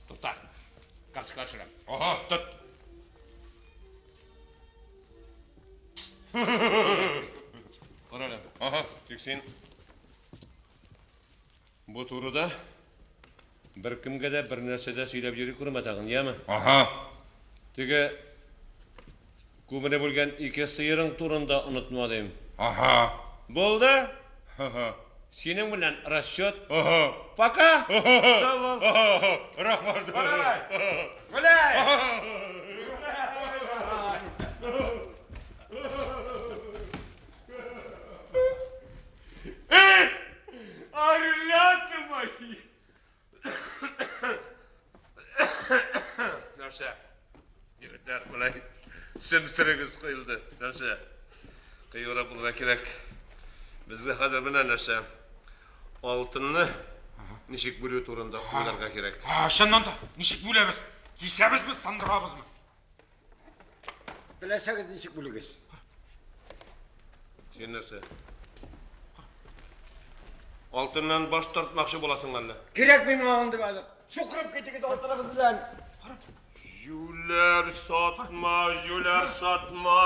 Тукта. Карточка төшерәм. Ага, тот. Кара әле. Ага. Тик син бу турыда беркемгә дә бер нәрсә дә сөйләп йөри күрмә тагын, яме? Ага. Теге күбене бүлгән ике сыерың турында онытма дим. Ага. Булды? Ага. Синең белән расчет. Ага. Пока. Сау бул. Ага. Рәхмәт. Гуляй! Орлята мои! Нәрсә? Егетләр, болай сөмсерегез коелды. Нәрсә? Кыюрак булырга кирәк. Безгә хәзер менә нәрсә. Алтынны ничек бүлү турында уйларга кирәк. А, чыннан да, ничек бүләбез? Кисәбезме, сындырабызмы? Теләсәгез ничек бүлегез. Син нәрсә? Алтыннан баш тартмакчы буласың әллә? Кирәкми миңа андый байлык. Чукырып китегез алтыныгыз белән. Юләр сатма, юләр сатма.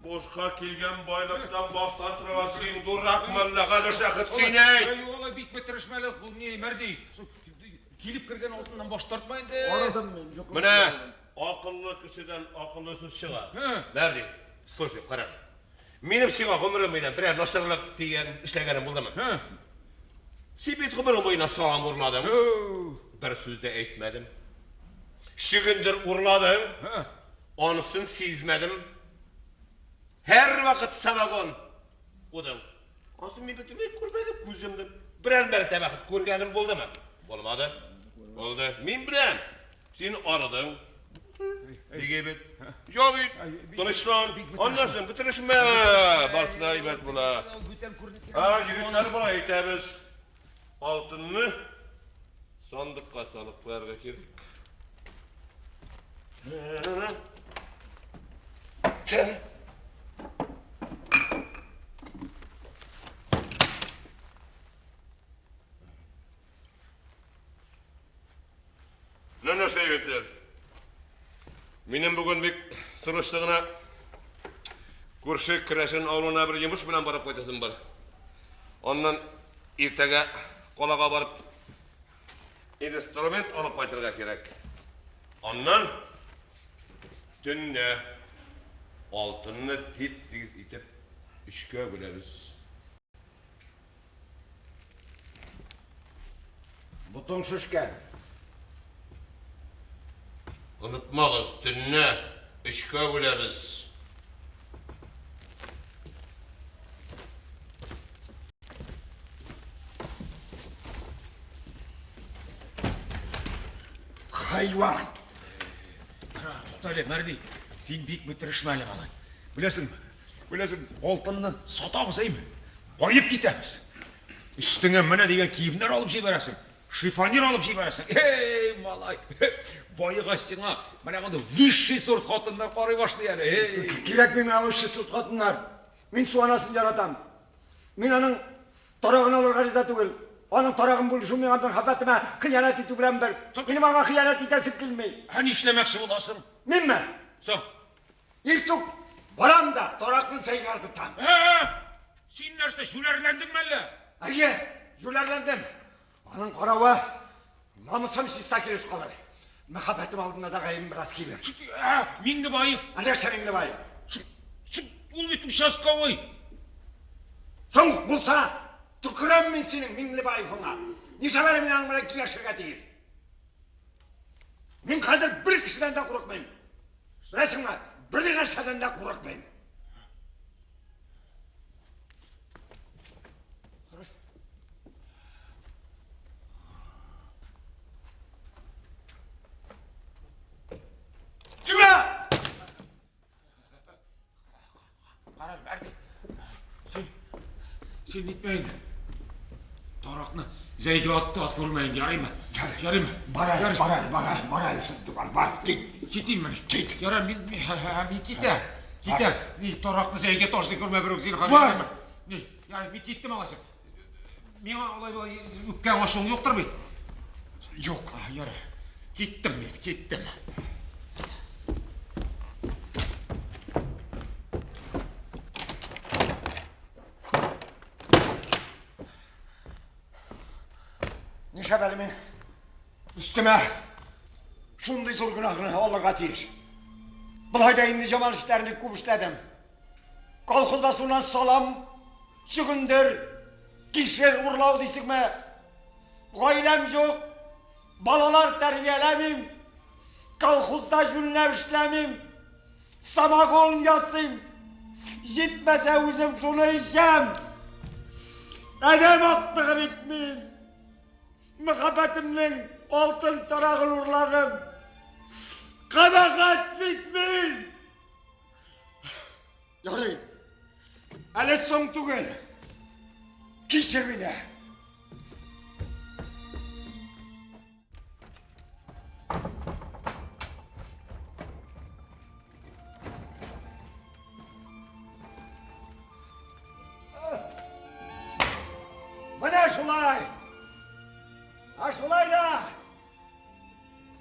Бушка килгән байлыктан баш тартырга син дурак мәллә, Гадел Шәхет, син әйт. Ай, алай бик бетерешмә әле, ул ни, Мәрди. Килеп кергән алтыннан баш тартма инде. Арыдым мин. Чукырып Менә акыллы кешедән акыллы сүз чыга. Мәрди, слушай, кара. Минем сиңа гомерем буена берәр начарлык дигән эшләгәнем булдымы? Син бит гомерең буена салам урладың. Бер сүз дә әйтмәдем. Чөгендер урладың. Анысын сизмәдем. Һәрвакыт самогон кудың. Анысын мин бөтенләй күрмәдем күземне. Берәр мәртәбә күргәнем булдымы? Булмады. Булды. Мин беләм. Син арыдың. Бик әйбәт. Юк бит. Тынычлан. Аннан соң бетерешмә. Барысы да әйбәт була. Бүтән күренеп А, егетләр, болай әйтәбез. Алтынны сандыкка салып куярга кирәк. Менә нәрсә, егетләр. Минем бүген бик срочно гына күрше Керәшен авылына бер йомыш белән барып кайтасым бар. Аннан иртәгә калага барып инструмент алып кайтырга кирәк. Аннан төнлә алтынны тип-тигез итеп өчкә бүләбез. Ботың шешкән. Онытмагыз, төнлә өчкә бүләбез. Хайван. Тукта әле, Мәрди, син бик бетерешмә әле, малай. Беләсең, беләсең, алтынны сатабыз, әйме? Баеп китәбез. Өстеңә менә дигән киемнәр алып җибәрәсең. Шифонер алып җибәрәсең. Эй, малай, баегач сиңа менә мондый высший сорт хатыннар карый башлый әле. Эй. Кирәкми миңа высший сорт хатыннар. Мин су анасын яратам. Мин аның тарагын алырга риза түгел. Аның тарагын бүлешү миңа мәхәббәтемә хыянәт итү белән бер. Минем аңа хыянәт итәсем килми. Ә нишләмәкче буласың? Минме? Соң. Иртүк барам да таракны сәйгә ыргытам. Ә, син нәрсә, җүләрләндеңме әллә? Әйе, җүләрләндем. Аның каравы намусым чиста килеш калыр. Мәхәббәтем алдында да гаебем бераз кибер. Ә, Миңнебаев. Ә нәрсә Миңнебаев? Ул бит участковый. Соң булса, төкерәм мин синең Миңнебаевыңа. Нишләп әле мин аның белән киңәшергә тиеш? Мин хәзер бер кешедән дә курыкмыйм. Беләсеңме, бер нәрсәдән дә курыкмыйм. Син нитмә инде. Таракны Зәйгә атты ат күрмә инде, ярыймы? Ярыймы? Бар әле, бар әле, бар әле, бар әле, Туган, бар, кит. Китиммени? Кит. Ярар, мин китәм. Китәм. Ни, таракны Зәйгә ташлый күрмә берүк, зинһар. Бар. Ни, ярый, мин киттем алайса. Миңа алай болай үпкәң ачуың юктыр бит? Юк. Ярар. Киттем мин, киттем. Нишләп әле мин өстемә шундый зур гөнаһны алырга тиеш? Болай да инде яман эшләрне күп эшләдем. Колхоз басуыннан салам, чөгендер, кишер урлау дисеңме? Гаиләм юк, балалар тәрбияләмим, колхозда җүнләп эшләмим, самогон ясыйм. Җитмәсә үзем шуны эчәм. Адәм актыгы бит мин. Мәхәббәтемнең алтын тарагын урладым. Кабахәт бит мин. Ярый. Әле соң түгел. Кичер мине. Менә шулай. Ә шулай да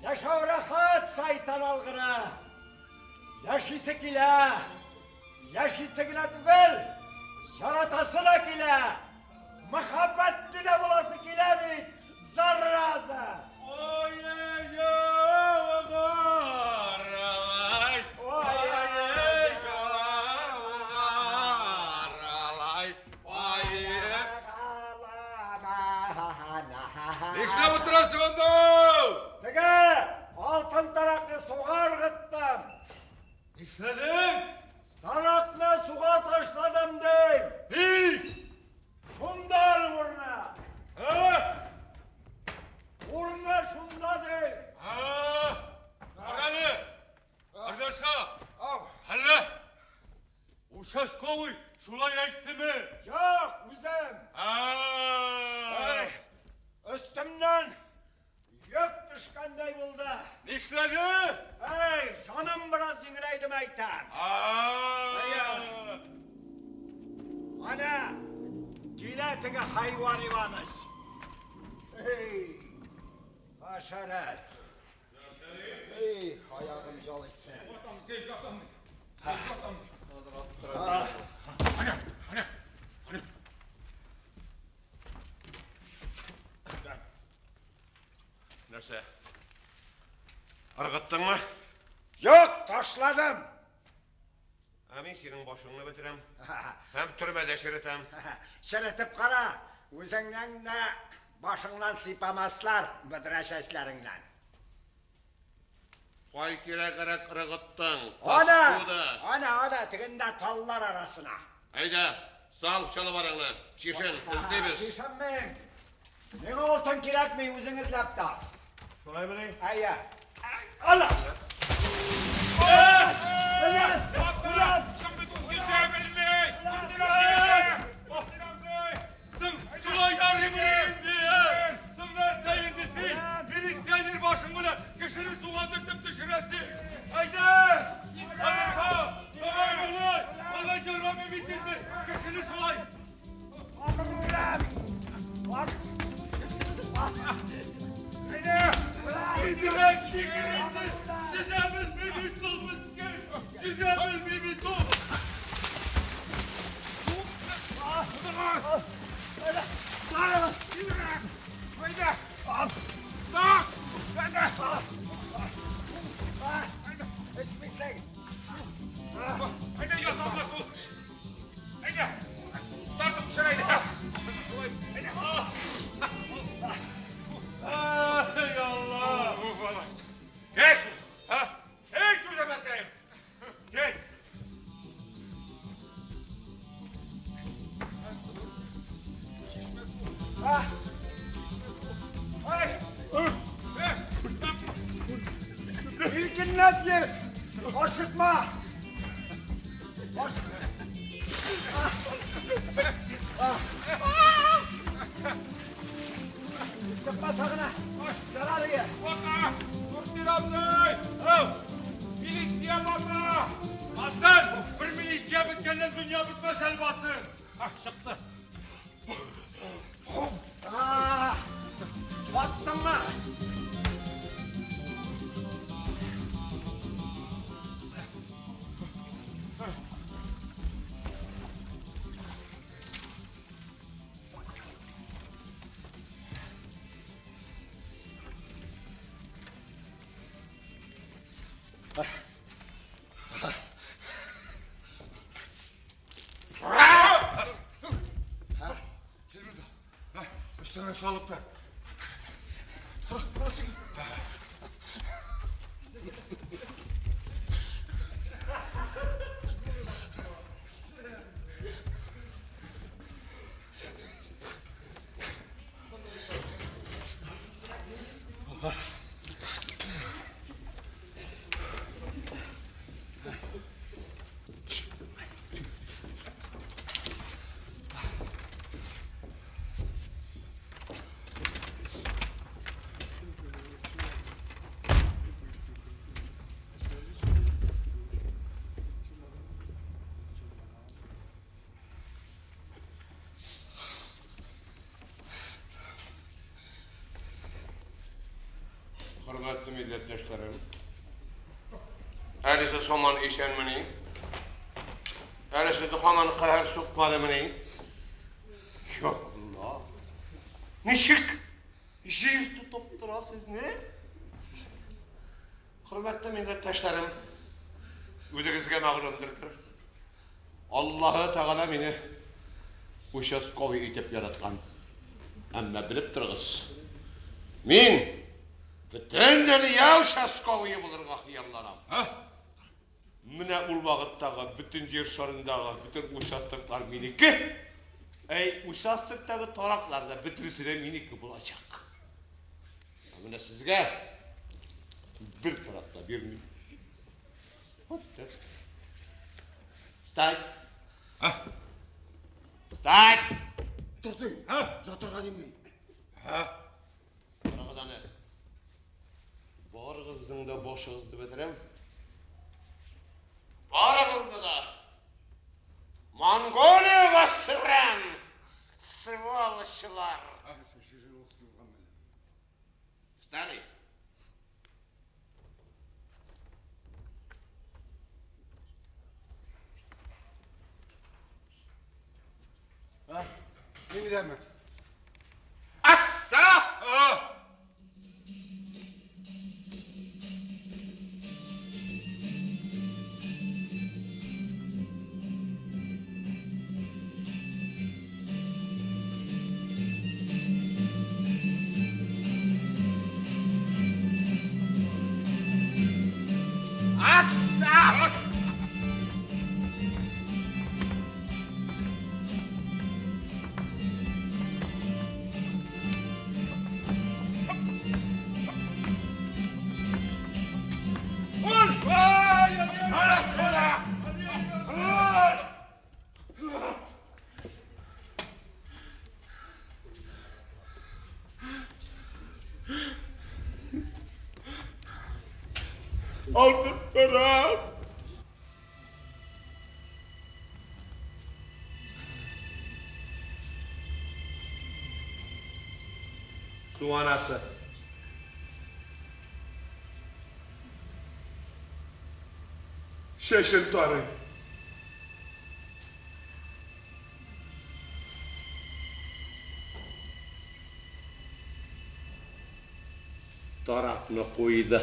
яшәү рәхәт, шайтан алгыры. Яшисе килә. Яшисе генә түгел, яратасы да килә. Мәхәббәтле дә буласы килә бит, зараза. Нишләп утырасың анда? Теге алтын таракны суга ыргыттым. Нишләдең? Таракны суга ташладым дим. Ник? Шунда аның урыны. Урыны шунда дим. Карале! Ардаша! Әллә? Участковый шулай әйттеме? Юк, үзем. Ай, өстемнән йөк төшкәндәй булды. Нишләде? Эй, җаным бераз җиңеләйдеме әйтәм. Ана, килә теге хайван Иваныч. Эй, хәшәрәт. Эй, аягым жал итсен. Ана, ана, ана. Нәрсә? Ыргыттыңмы? Юк, ташладым. Ә мин синең башыңны бетерәм. Һәм төрмәдә черетәм. Черетеп кара, үзеңнән дә башыңнан сыйпамаслар бөдрә чәчләреңнән. Кай кирәгрәк ыргыттың? Ана, Паскуда. ана, ана, тегендә таллар арасына. Әйдә, сал чалбарыңны. Чишен, эзлибез. Чишенмим. Миңа алтын кирәкми, үзең эзләп тап. Шулаймыни? Әйе. Ала! Соң, шулай ярыймыни инде, ә? Соң нәрсә инде син? Милиционер башың белән кешене суга төртеп төшерәсең. Әйдә! Ардаша! Давай, малай! Малай ярамый бит инде. Кешене шулай. Тизрәк сикер инде. Йөзә белми бит ул, мескен. Йөзә белми бит ул. Эчмисең. Әйдә, ясалма су. Әйдә. Тартып төшер әйдә. Шулай, әйдә. Ай, Алла! Кит! Кит түземәсәм! Кит! Ай! Иркенләп йөз! Ашыкма! Ашыкма! Чыкмаса гына, зарар ие. Бата! Нуртдин абзый! Милиция бата! Батсын! Бер милиция беткәннән дөнья бетмәс әле батсын! Чыкты. Баттыңмы? Өстеңә салып тор. Хөрмәтле милләттәшләрем, әле сез һаман исәнмени? Әле сезне һаман каһәр сукмадымыни? Я Алла! Ничек җир тотып тора сезне? Хөрмәтле милләттәшләрем, үзегезгә мәгълүмдер, Аллаһы Тәгалә мине участковый итеп яраткан. Әмма белеп торыгыз, мин бөтен дөнья участковые булырга хыялланам. Менә ул вакыттагы бөтен җир шарындагы бөтен участоклар минеке. Әй, участоктагы тараклар да бөтенесе дә минеке булачак. Ә менә сезгә бер тарак та бирмим. Вот так. Встать! Встать! Тотый, жатырга димин. Карагыз аны. Барыгызның да башыгызны бетерәм. Барыгызны да Монголиягә сөрәм, сволочылар! Встали! Миндәме? Асса! Асса! Алтын парам! Су анасы. Чәчен тарый. Таракны куйды.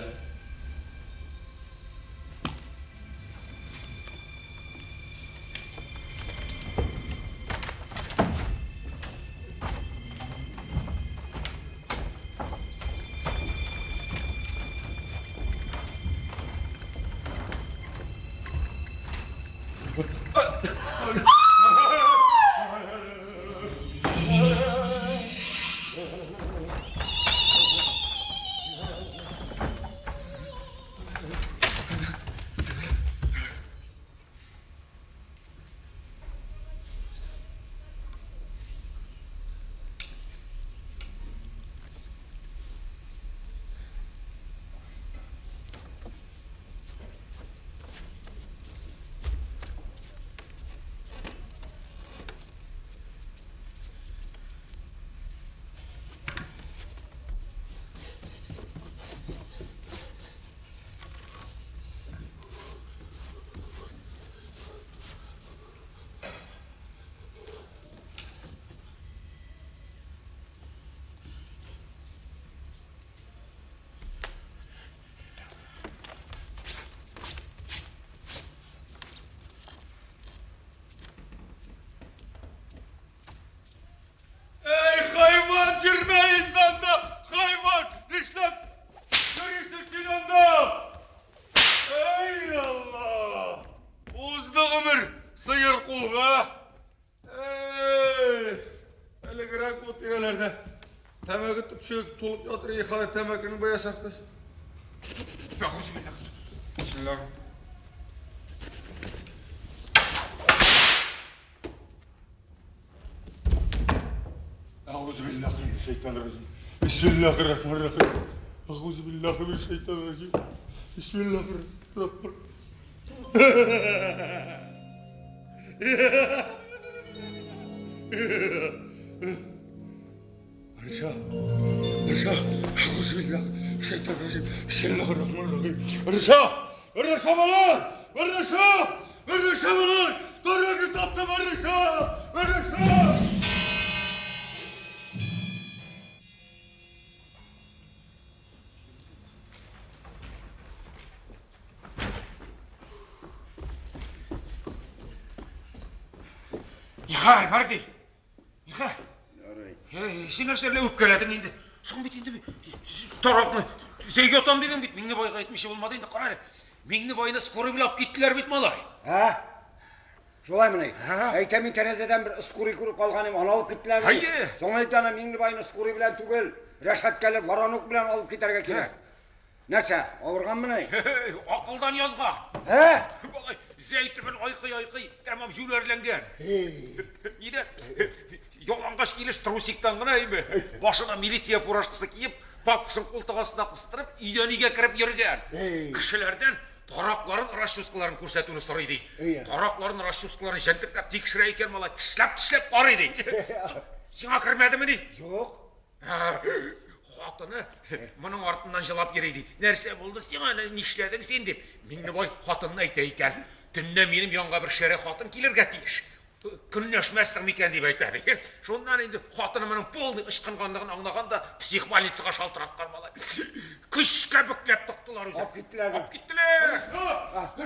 Тәмәке төпчеге тулып ятыр, и хәзер тәмәкенең бәясе арткач. Бисмилла. Әгъузу биллахи минәш шайтанир раҗим. Бисмиллахир рахманир рахим. Әгъузу биллахи минәш шайтанир раҗим. Бисмиллахир рахманир. Рыша, Рыша, әгъузу биллахи минәш шайтанир раҗим. Бисмиллахир рахманир рахим. Рыша, Рыша малай, Рыша, Рыша малай, Таракны таптым, Рыша, Рыша. Нихәл, Мәрди? Нихәл? Ярый. Син нәрсә белән үпкәләдең инде? Соң бит инде таракны Зәйгә атам дидең бит. Миңнебайга әйтмичә булмады инде. Кара әле. Миңнебайны скорый белән алып киттеләр бит, малай. Ә? Шулаймыни? Әйтәм мин тәрәзәдән бер скорый күреп калган идем, аны алып киттеләр. Әйе. Соң әйтә аны Миңнебайны скорый белән түгел, рәшәткәле воронок белән алып китәргә кирәк. Нәрсә, авырганмыни? Акылдан язган. Ә? Малай, Зәй төбен айкый-айкый, тәмам җүләрләнгән. Нидә? Ялангач килеш трусиктан гына име? Башына милиция фуражкасы киеп, папкасын култык астына кыстырып, өйдән өйгә кереп йөргән. Кешеләрдән таракларын, расческаларын күрсәтүне сорый ди. Таракларын, расческаларын җентекләп тикшерә икән малай, тешләп-тешләп карый ди. Сиңа кермәдеме ни? Юк. Хатыны моның артыннан җылап йөри ди. Нәрсә булды сиңа, нишләдең син дип. Миңнебай хатынына әйтә икән. Төнлә минем янга бер шәрә хатын килергә тиеш. Көнләшмәссең микән дип әйтә ди. Шуннан инде хатыны моның полный ычкынганлыгын аңлаган да психбольницага шалтыраткан малай. Көчкә бөкләп тыктылар үзен. Алып киттеләр. Алып киттеләр.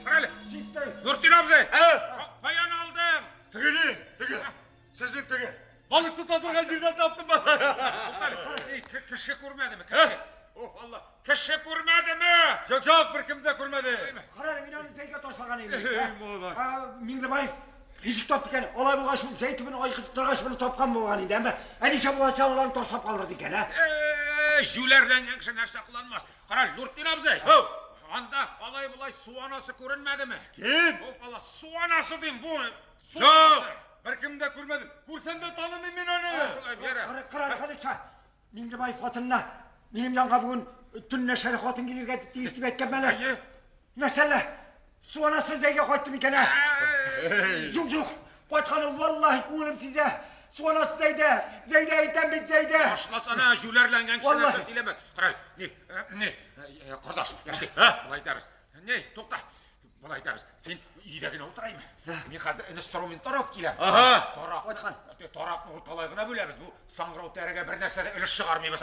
Карале. Нуртдин абзый. Каян алдың? Тегене, теге. Сезнең теге. Балык тота торган җирдән таптым. Кеше күрмәдеме? Кеше. Ох, Алла. Кеше күрмәдеме? Юк, юк, беркем дә күрмәде. Карале, мин аны Зәйгә ташлаган идем. Миңлебаев ничек тапты икән? Алай булгач, ул Зәй төбен айкытып торгач, моны тапкан булган инде. Әмма ә ничә булганча аларны ташлап калдырды икән, ә? Җүләрләнгән кеше нәрсә кыланмас. Карале, Нуртдин абзый. Анда алай-болай су анасы күренмәдеме? Кем? Оф, Алла, су анасы дим бу. Су Юк, анасы. беркем дә күрмәдем. Күрсәм дә танымыйм мин аны. Шулай бирә. Карале, Хәдичә. Миңлебаев хатынына минем янга бүген төнлә шәрә хатын килергә тиеш дип әйткән әле. Нәрсәле? Су анасы Зәйгә кайтты микән, ә? Юк, юк. Кайткан ул, валлаһи, күңелем сизә. Су анасы Зәйдә. Зәйдә әйтәм бит, Зәйдә. Башласана, җүләрләнгән кеше Валлаһи. нәрсә сөйләмә. Карале, ни, ни, кордаш, яшьли. Болай итәбез. Ни, тукта. Болай итәбез. Син өйдә генә утыраймы? Мин хәзер инструментлар алып киләм. Ага. Тарак. Кайткан. Таракны урталай гына бүләбез. Бу саңгырау тәрегә бер нәрсә дә өлеш чыгармыйбыз.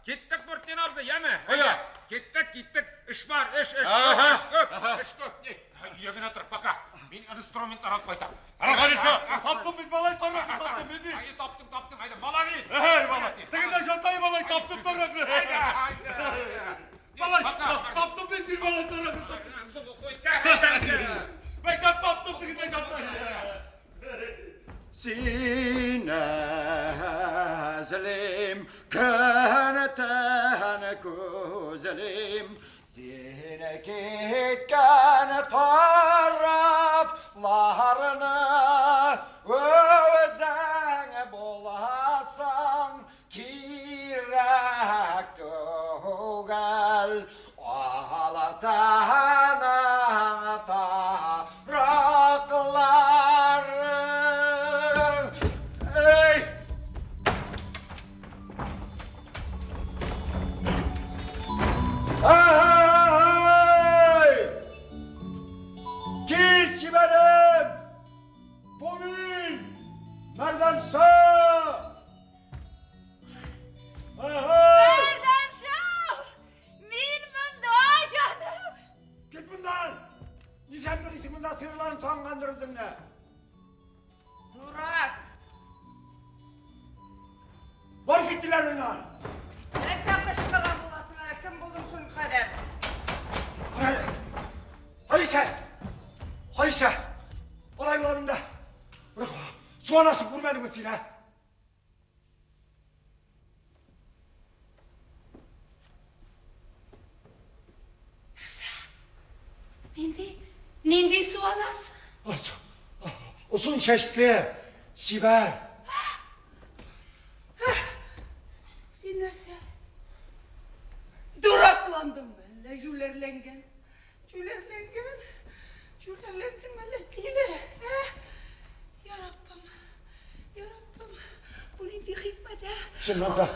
Киттек, Нуртдин абзый, яме? Кая? Киттек, киттек. Эш бар, эш, эш, Ага. эш күп, эш күп. Ни, өйдә генә тор, пока. Мин инструментлар алып кайтам. Ана, Хәдичә, таптым бит малай, таракны таптым бит. Әйе, таптың, таптың. Әйдә, молодец. Әй, малай, тегендә жатай малай, таптым таракны. Әйдә, әйдә. Малай, Пока. таптым бит мин малай таракны таптым. Мәктәп таптым тегендә жатай. Сине әзлим, көнетен күзлим, сине киткән тарафларны өзең буласың, кирәк түгел, Алатаның тараклары. Ey! Hey! Кил чибәрем! Бу мин! Мәрдәнша! Hey! Мәрдәнша! Мин монда, җаным! Кит моннан! Нишләп йөрисең? монда сыерларын сагынгандыр үзеңне. Дурак! Бар киттеләр моннан. Нәрсә кычкырган буласың әле? Кем булдың шул кадәр? Кара әле. Халисә! Халисә! Алай була монда. Бер су анасы күрмәдеңме син, ә? Нинди? Нинди су анасы? Озын чәчле, чибәр. Син нәрсә? Дуракландыңмы әллә? Җүләрләнгән. Җүләрләнгән. Җүләрләндеңме әллә, тиле? Ә? Я Раббым. Я Раббым. Бу нинди хикмәт, ә? Чыннан да,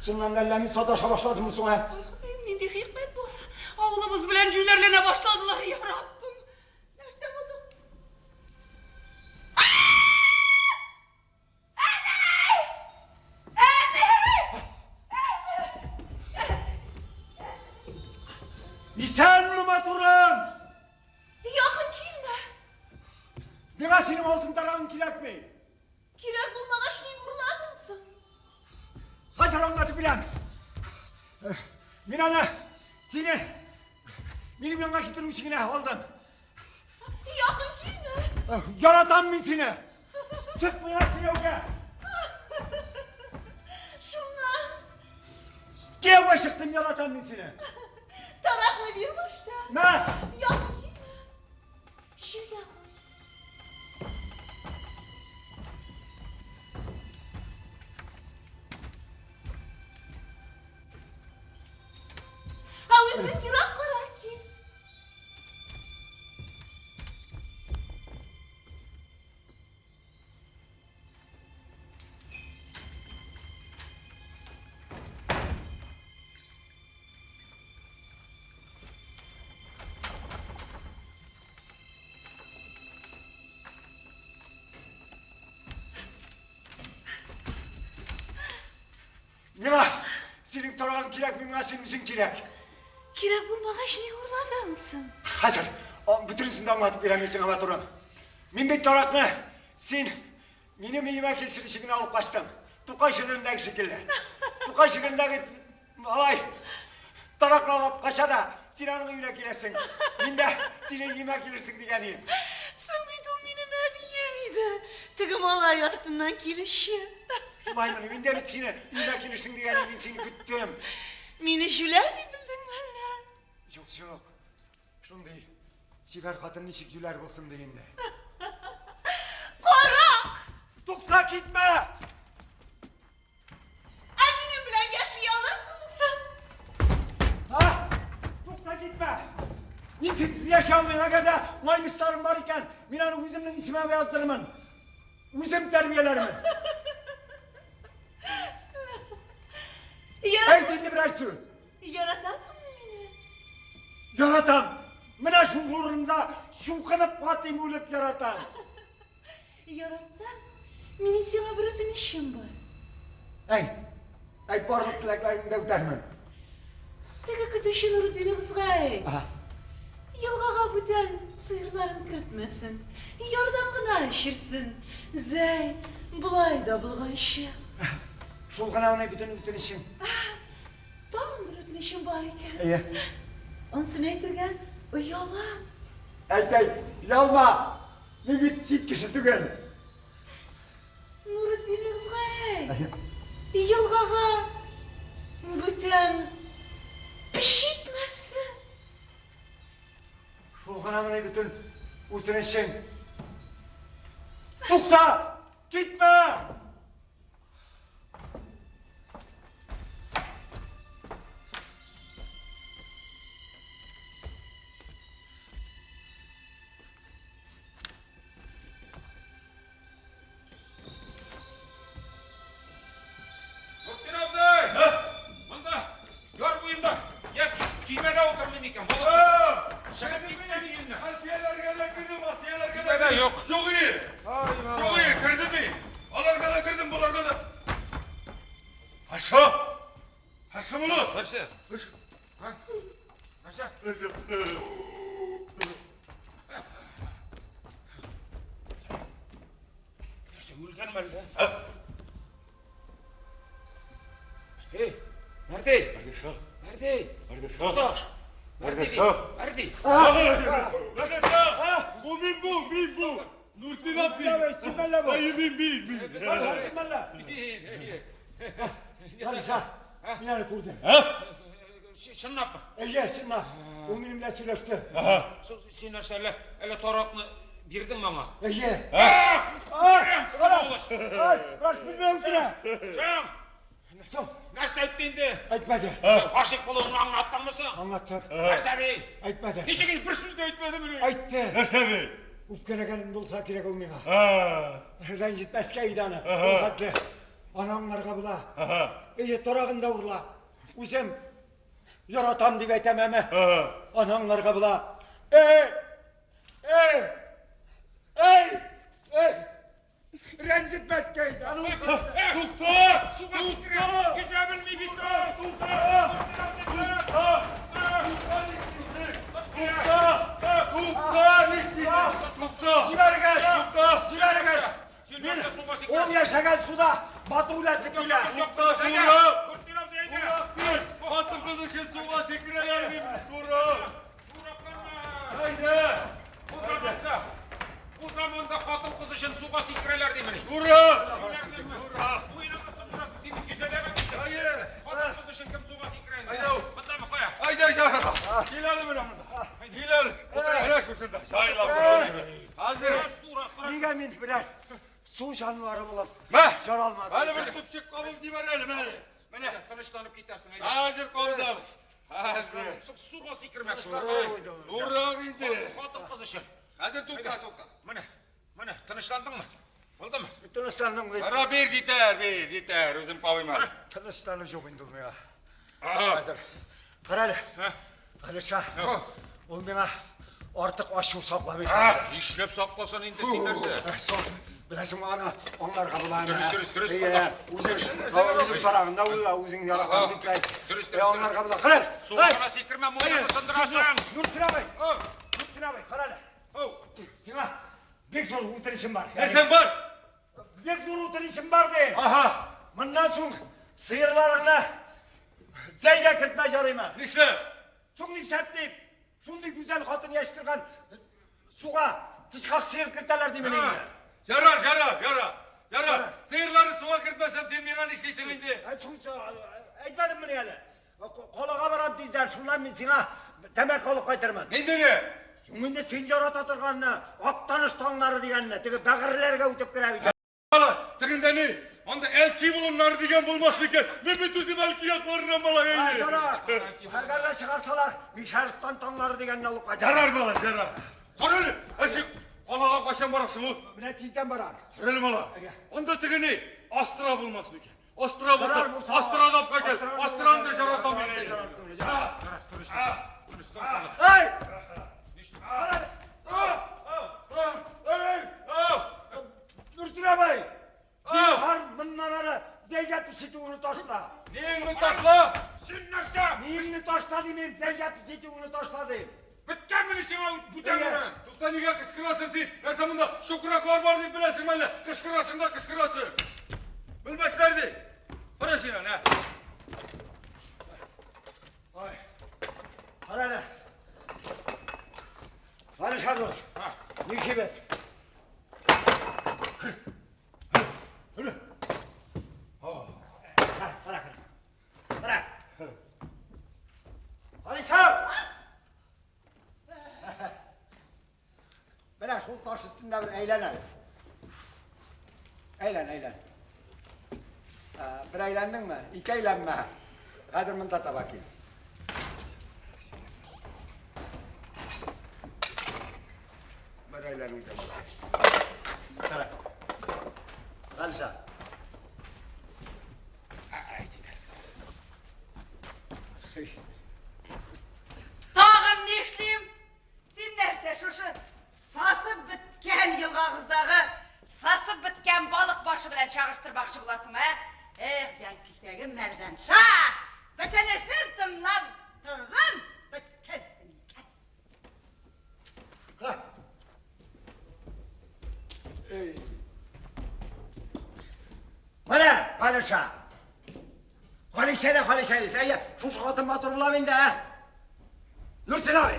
чыннан да әллә мин саташа башладыммы соң, ә? Ой, Ходаем, нинди хикмәт бу? Авылыбыз белән җүләрләнә башладылар, я Раббым. Нәрсә булды? Исәнме, матурым! Якын килмә. Миңа синең алтын тарагың кирәкми. Кирәк булмагач, ник урладың соң? Хәзер аңлатып бирәм. Мин аны сине минем янга китерү өчен генә алдым. Якын килмә. Яратам мин сине. Чык миңа кияүгә. Шуннан Кияүгә чыктым, яратам мин сине. таракны бир башта. Мә! Якын килмә. Җиргә куй. Ә үзең ераккарак кил. Миңа синең тарагың кирәк, миңа син үзең кирәк. Кирәк булмагач, ник урладың соң? Хәзер бөтенесен дә аңлатып бирәм мин сиңа, матурым. Мин бит таракны син минем өемә килсен өчен генә алып качтым. Тукай шигырендәге шикелле. Тукай шигырендәге малай таракны алып кача да, син аның өенә киләсең. Мин дә синең өемә килерсең дигән идем. Соң бит ул минем әбием иде. Теге малай артыннан килүче. Шулаймыни, мин дә бит сине өемә килерсең дигән идем, мин сине көттем. Мине җүләр дип белдеңме әллә? Юк, юк. Шундый чибәр хатын ничек җүләр булсын ди инде. Карак! Тукта, китмә! Ә минем белән яши алырсыңмы соң? Ha? Тукта, китмә! Мин синсез яши алмыйм. Әгәр дә маймычларым бар икән, мин аны үземнең исемемә яздырырмын. Үзем тәрбияләрмен. Әйт инде берәр сүз. Яратасыңмы мине? Яратам. Менә шул урында чукынып катыйм, үлеп яратам. Яратсаң, минем сиңа бер үтенечем бар. Әйт. Әйт, барлык теләкләреңне дә үтәрмен. Теге көтүче Нуретдинегезгә әйт. Аһа. Елгага бүтән сыерларын кертмәсен, ярдан гына эчерсен. Зәй болай да болганчык. Шул гына гына бөтен үтенечең. Тагын бер үтенечем бар икән. Әйе. Анысын әйтергә оялам. Әйт, әйт, оялма. Мин бит чит кеше түгел. Нуретдинегезгә әйт. Елгага бүтән пешитмәсен. Шул гына менә бөтен үтенечең. Тукта! Китмә! Нуртдин абзый! Монда, яр буенда, я көймәдә утырмыйм икән, балык. Чыгып киткән өемнән. Асияләргә дә кердем, Асияләргә дә Көймәдә юк. Юк ие. Юк ие, кердем мин. Аларга да кердем, боларга да. Аша! Аша булы! Нәрсә? Нәрсә? Үлгән мәллә? Эй, Мәрди! Мәрдеша! Мәрди! Мәрдеша! Туташ! Мәрди! Мәрди! Мәрдеша! Бу мин бу, мин бу! Нуртдин абзый! Син мәллә бу? Әйе, мин, мин, мин! Син мәллә? Алиша, мин аны күрдем. Чынлапмы? Әйе, чынлап. Ул минем белән сөйләште. Син нәрсә, әллә, әллә таракны бирдеңме аңа? Әйе. Сволочь! Ай, раш белмәү генә. Соң! Соң, Нәрсә әйтте инде? әйтмәде. Гашыйк булуыңны аңлаттыңмы соң? Аңлаттым. Нәрсә ди? Әйтмәде. Ничек инде бер сүз дә әйтмәде мени? Әйтте. Нәрсә ди? Үпкәләгән булса кирәк ул миңа. Һа. Рәнҗетмәскә иде аны. Ул хәтле. Аны аңларга була. Әйе, торагын да урла. Үзем яратам дип әйтәм әмма. Аны аңларга була. Эй! Эй! Эй! Эй! Рәнҗетмәскә иде. Аны ул хәтле. Тукта! Суга сикерә! Йөзә белми бит ул! Тукта! Тукта! Тукта нишлисең? Тукта! Тукта нишлисең? Тукта! Җибәрегез! Тукта! Җибәрегез! Син нәрсә суга Ул сикерәсең? яшәгән суда бату үләсе килә. Тукта, туры! Нуртдин абзый, әйдә! Турак син! Хатын-кыз өчен суга сикерәләр дип! Туры! Туракланма! Әйдә! Бу заманда, бу заманда хатын-кыз өчен суга сикерәләр димени? Туры! Муеныңны сындырасың, син бит йөзә дә белмисең. Әйе! Хатын-кыз өчен кем суга сикерә инде? Әйдә ул. Мондамы, кая? Әйдә, әйдә! Кил әле менә монда! Кил әле! Менә шушында! Җайлап! Хәзер! Тура, кара. Нигә мин берәр су җанвары булып Мә! жаралмадым? Әле бер төпчек кабып җибәр әле, менә! Менә! Тынычланып китәрсең, әйдә. Хәзер кабызабыз! Хәзер! Суга сикермәкче була. Турырак инде! Хатын-кыз өчен. Хәзер тукта, тукта! Менә, менә, тынычландыңмы? Булдымы? Тынычландым дип. Кара, бир җитәр, бир җитәр, үзем кабыйм әле. Тынычлану юк инде ул миңа. Ага. Хәзер. Кара әле. Алиша, ул миңа артык ачу сакламый. Нишләп сакласын инде син нәрсә? Соң, беләсеңме аны аңларга була. Дөрес, дөрес, дөрес. Әйе, үзең, үзең тарагында уйла, үзең яратам дип әйт. Дөрес, Әй, дөрес, аңларга була. Кара әле. Суга гына сикермә, муеныңны сындырасың. Нуртдин абый. Нуртдин абый, кара әле. Сиңа бик зур үтенечем бар. Нәрсәң бар? Бик зур үтенечем бар дим. Аһа! Моннан соң сыерларыңны Зәйгә кертмә ярыймы? Нишләп? Соң нишләп дип, шундый гүзәл хатын яши торган суга тычкак сыер кертәләр димен инде. Ярар, ярар, ярар. Ярар. Сыерларны суга кертмәсәм, син миңа нишлисең инде? Әй, соң, әйтмәдем мени әле. Калага барам тиздән, шуннан мин сиңа тәмәке алып кайтырмын. Ниндине? Соң инде син ярата торганны, Актаныш таңнары дигәнне, теге бәгырьләргә үтеп керә бит. Бала, тегендә ни? Анда Әлки болыннары дигән булмас микән? Мин бит үзем Әлки якларыннан бала Ай, инде. ярар. Әгәр дә чыгарсалар, Мишәрстан таңнары дигәнне алып кайтырмын. Ярар бала, ярар. Кара әле, ә син калага кайчан барасың ул? Менә тиздән барам. Кара әле бала. Әйе. Анда теге ни? Астра булмас микән? Астра булса, Ярар булса. Астра да алып кайт. Астраны да яратам мин. Эй! Кара әле. Нуртдин абый! Зинһар моннан ары Зәйгә песитүеңне ташла. Ниеңне ташла? Син нәрсә? Ниеңне ташла димим, Зәйгә песитүеңне ташла дим. Беткәнмени сиңа бүтән Әйе. урын? Тукта, нигә кычкырасың син? Нәрсә монда чукраклар бар дип беләсеңме әллә? Кычкырасың да кычкырасың. Белмәсләр ди. Кара син аны, ә. Ай. Кара әле. Алиша дус. Нишлибез? Кара, кара, кара. Кара. Алиша! Менә шул таш өстендә бер әйлән әле. Әйлән, әйлән. Бер әйләндеңме? Ике әйләнмә. Хәзер монда таба кил. Бер әйләнү дә була. Кара. Алиша. Тагын нишлим? Син нәрсә, шушы сасып беткән елгагыздагы сасып беткән балык башы белән чагыштырмакчы буласың, ә? Эх, җанкисәгем Мәрдәнша! Бөтенесен тыңлап тордым, беткәнсең икән. Кара. Эй. Халиша. Халисә дә Халисә дисә, әйе, шушы хатын матур буламы инде, ә? Нуртдин абый.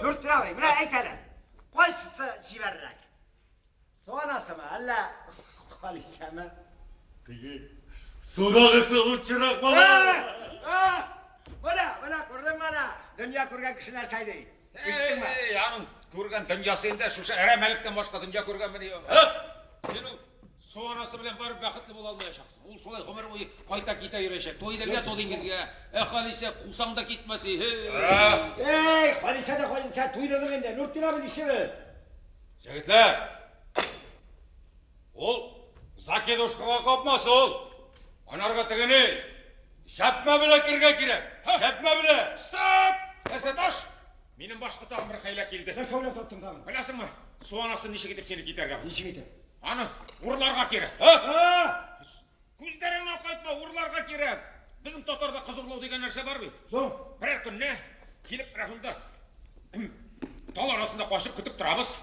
Нуртдин абый, менә әйт әле. Кайсысы чибәррәк? Су анасымы, әллә Халисәме? Теге судагысы лучшерак бала. Менә, менә күрдеңме менә? Дөнья күргән кеше нәрсә ди? Ишеттеңме? Эй, аның күргән дөньясы инде шушы әрәмәлектән башка дөнья күргәнмени? Син ул су анасы белән барып бәхетле була алмаячаксың. Ул шулай гомер буе кайта китә йөрәчәк. То Иделгә, то диңгезгә. Ә Халисә кусаң да китмәс. Эй, Халисә дә Халисә туйдык инде. Нуртдин абый нишлибез? Егетләр! Ул закидушкага капмас ул. Анарга тегене җәпмә белән керергә кирәк. Җәпмә белән. Стоп! Нәрсә таш? Минем башка тагын бер хәйлә килде. Нәрсә уйлап таптың тагын? Беләсеңме, су анасы ничек итеп сине китәргә? Ничек итеп? Аны урларга кирәк. Һа? Күзләреңне акайтма, урларга кирәк. Безнең татарда кыз урлау дигән нәрсә бар бит. Соң? Берәр көнне килеп менә шунда тал арасында качып көтеп торабыз.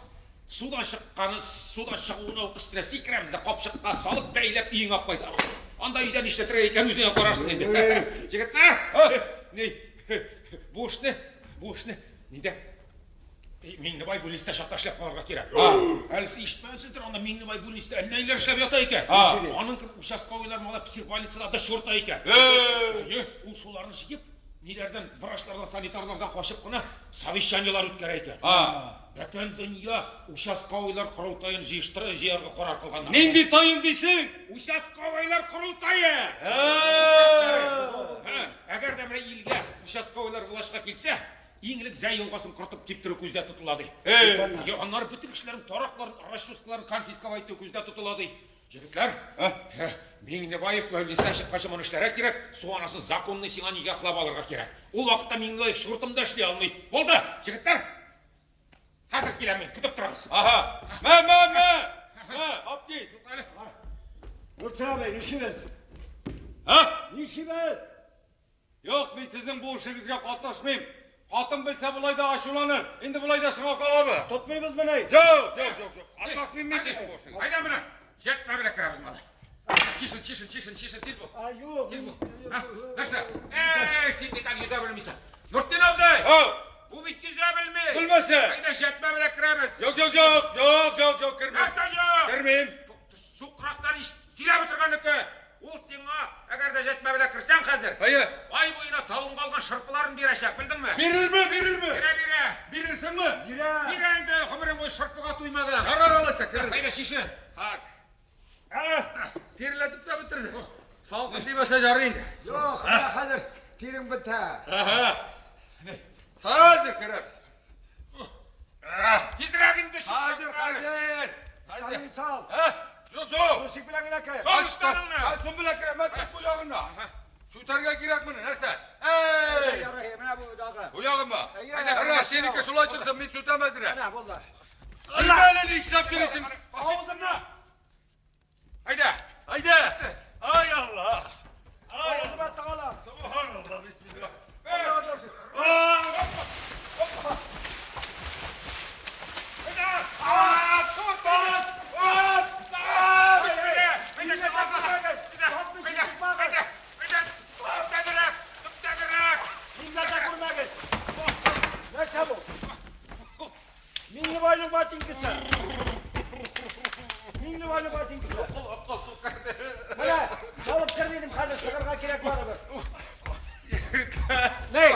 Судан чыкканы, судан чыгуына ук өстенә сикерәбез дә капчыкка салып бәйләп өеңә алып кайтабыз. Анда өйдә нишләтергә икән үзеңә карарсың инде. Егетләр, ни, бу эшне, бу эшне нидә? Миңнебай бүлнистә чакта эшләп калырга кирәк. Әле сез ишетмәгәнсездер, анда Миңнебай бүлнистә әллә ниләр эшләп ята икән. Аның кебек участковыйлар малай психбольницада дежурта икән. Әйе, ул шуларны җыеп, ниләрдән, врачлардан, санитарлардан качып кына совещаниелар үткәрә икән. Бөтен дөнья участковыйлар корылтаен җыештырып җыярга карар кылганнар. Нинди таен дисең? Участковыйлар корылтае! Әгәр дә менә илгә участковыйлар властька килсә, иң элек Зәй елгасын корытып киптерү күздә тотыла ди. Аннары бөтен кешеләрнең таракларын, расческаларын конфисковать итү күздә тотыла ди. Егетләр, Миңнебаев мәүлистән чыккач моны эшләргә кирәк, су анасы законный сиңа никахлап алырга кирәк. Ул вакытта Миңнебаев шуртым да эшли алмый. Булды, егетләр! Хәзер киләм мин, көтеп торыгыз. Ага. Мә, мә, мә! Мә, алып кит. Нуртдин абый, нишлибез? Һа? Нишлибез? Юк, мин сезнең бу эшегезгә катнашмыйм. Хатын белсә болай да ачуланыр. Инде болай да соңга калабыз. Тотмыйбызмыни? Юк, юк, юк, юк. Катнашмыйм мин сезнең бу эшегезгә. Әйдә менә, җәтмә белән керәбез малай. Чишен, чишен, чишен, чишен, тиз бул. А, юк. Тиз бул. Нәрсә? Эй, син бит әле йөзә белмисең. Нуртдин абзый! Бу бит йөзә белми. Белмәсә. Әйдә җәтмә белән керәбез. Юк, юк, юк, юк, юк, юк, кермим. Нәрсә юк? Кермим. Сукрактан сөйләп утырганныкы. Ул сиңа, әгәр дә җәтмә белән керсәң хәзер, Әйе. ай буена талонга алган шырпыларын бирәчәк, белдеңме? Бирерме, бирерме? Бирә, бирә. Бирерсеңме? Бирә. Бирә инде, гомерең буе шырпыга туймадың. Ярар алайса, керер. Әйдә чишен. Хәзер. Тирләтеп тә бетерде. Салкын тимәсә ярый инде. Юк, менә хәзер тирең бетә. Хәзер керәбез. Тизрәк инде. Хәзер, хәзер. Штаныңны сал. Юк, юк. Трусик белән генә кер. Сал штаныңны. Кальсон белән керәм, мәт бу ягына. Сүтәргә кирәк моны, нәрсә? Эй! Ярый, менә бу дагы. Бу ягынмы? Әйе. Әйдә, синеке шулай торсын, мин сүтәм әзрәк. Менә булды. Син әле нишләп йөрисең? Авызымны! Әйдә, әйдә. Ай Алла. Авызыма тыгалам. Субханалла, бисмилла. Миннәрдә күрмәгез. Нәрсә бу? Миңнебайның ботинкасы. Миңнебайның ботинкасы. Менә салып кер дидем, хәзер чыгарга кирәк барыбер. Ни?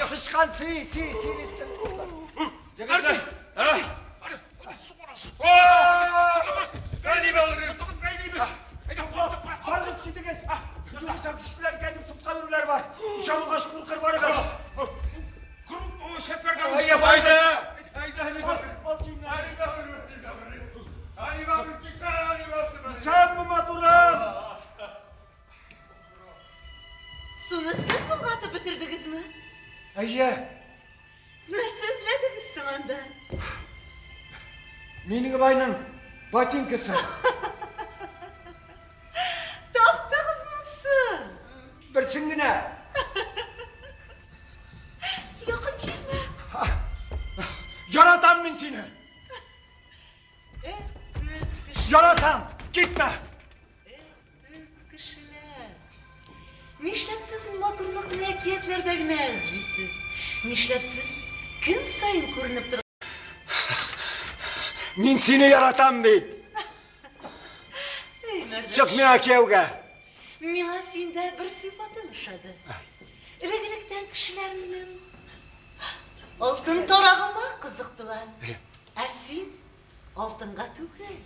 Тычкан си, си, си дип. Егетләр, һа? Барыгыз китегез. Югыйсә кешеләргә дип судка бирүләр бар. Ишә булгач куркыр барыгыз. Әйе, Әйдә! Ал, ал киемнәрне. Исәнме, матурым? Суны сез болгатып бетердегезме? Әйе, Нәрсә эзләдегез соң анда? Миңнебайның ботинкасы. Таптыгызмы соң? Берсен генә. Якын килмә. Яратам мин сине. Эх, сез кешеләр. Яратам. Китмә. Эх, сез кешеләр. Нишләп сез матурлыкны әкиятләрдә генә эзлисез? Нишләп сез көн саен күренеп торган Мин сине яратам бит. Эй, Мәрдәш. Чык миңа кияүгә. Миңа синдә бер сыйфатың ошады. Элек-электән кешеләр минем алтын тарагыма кызыктылар. Ә син алтынга түгел.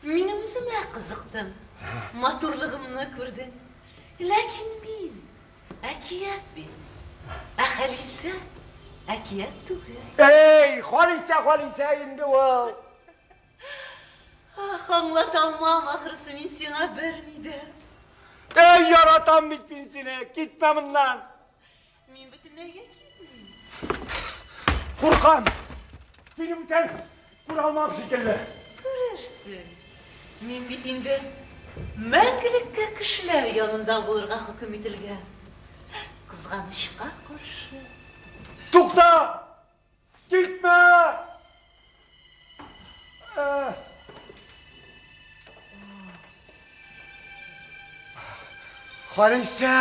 Минем үземә кызыктың. Матурлыгымны күрдең. Ләкин мин әкият бит. Ә Халисә әкият түгел. Эй, Халисә, Халисә инде ул. Ах, аңлата алмам, ахрысы мин сиңа берни дә. Эй, яратам бит мин сине. Китмә моннан. Мин бөтенләйгә китмим. Куркам. Сине бүтән күрә алмам шикелле. Күрерсең. Мин бит инде мәңгелеккә кешеләр янында булырга хөкем ителгән. Кызганычка каршы. Тукта! Китмә! Халисә!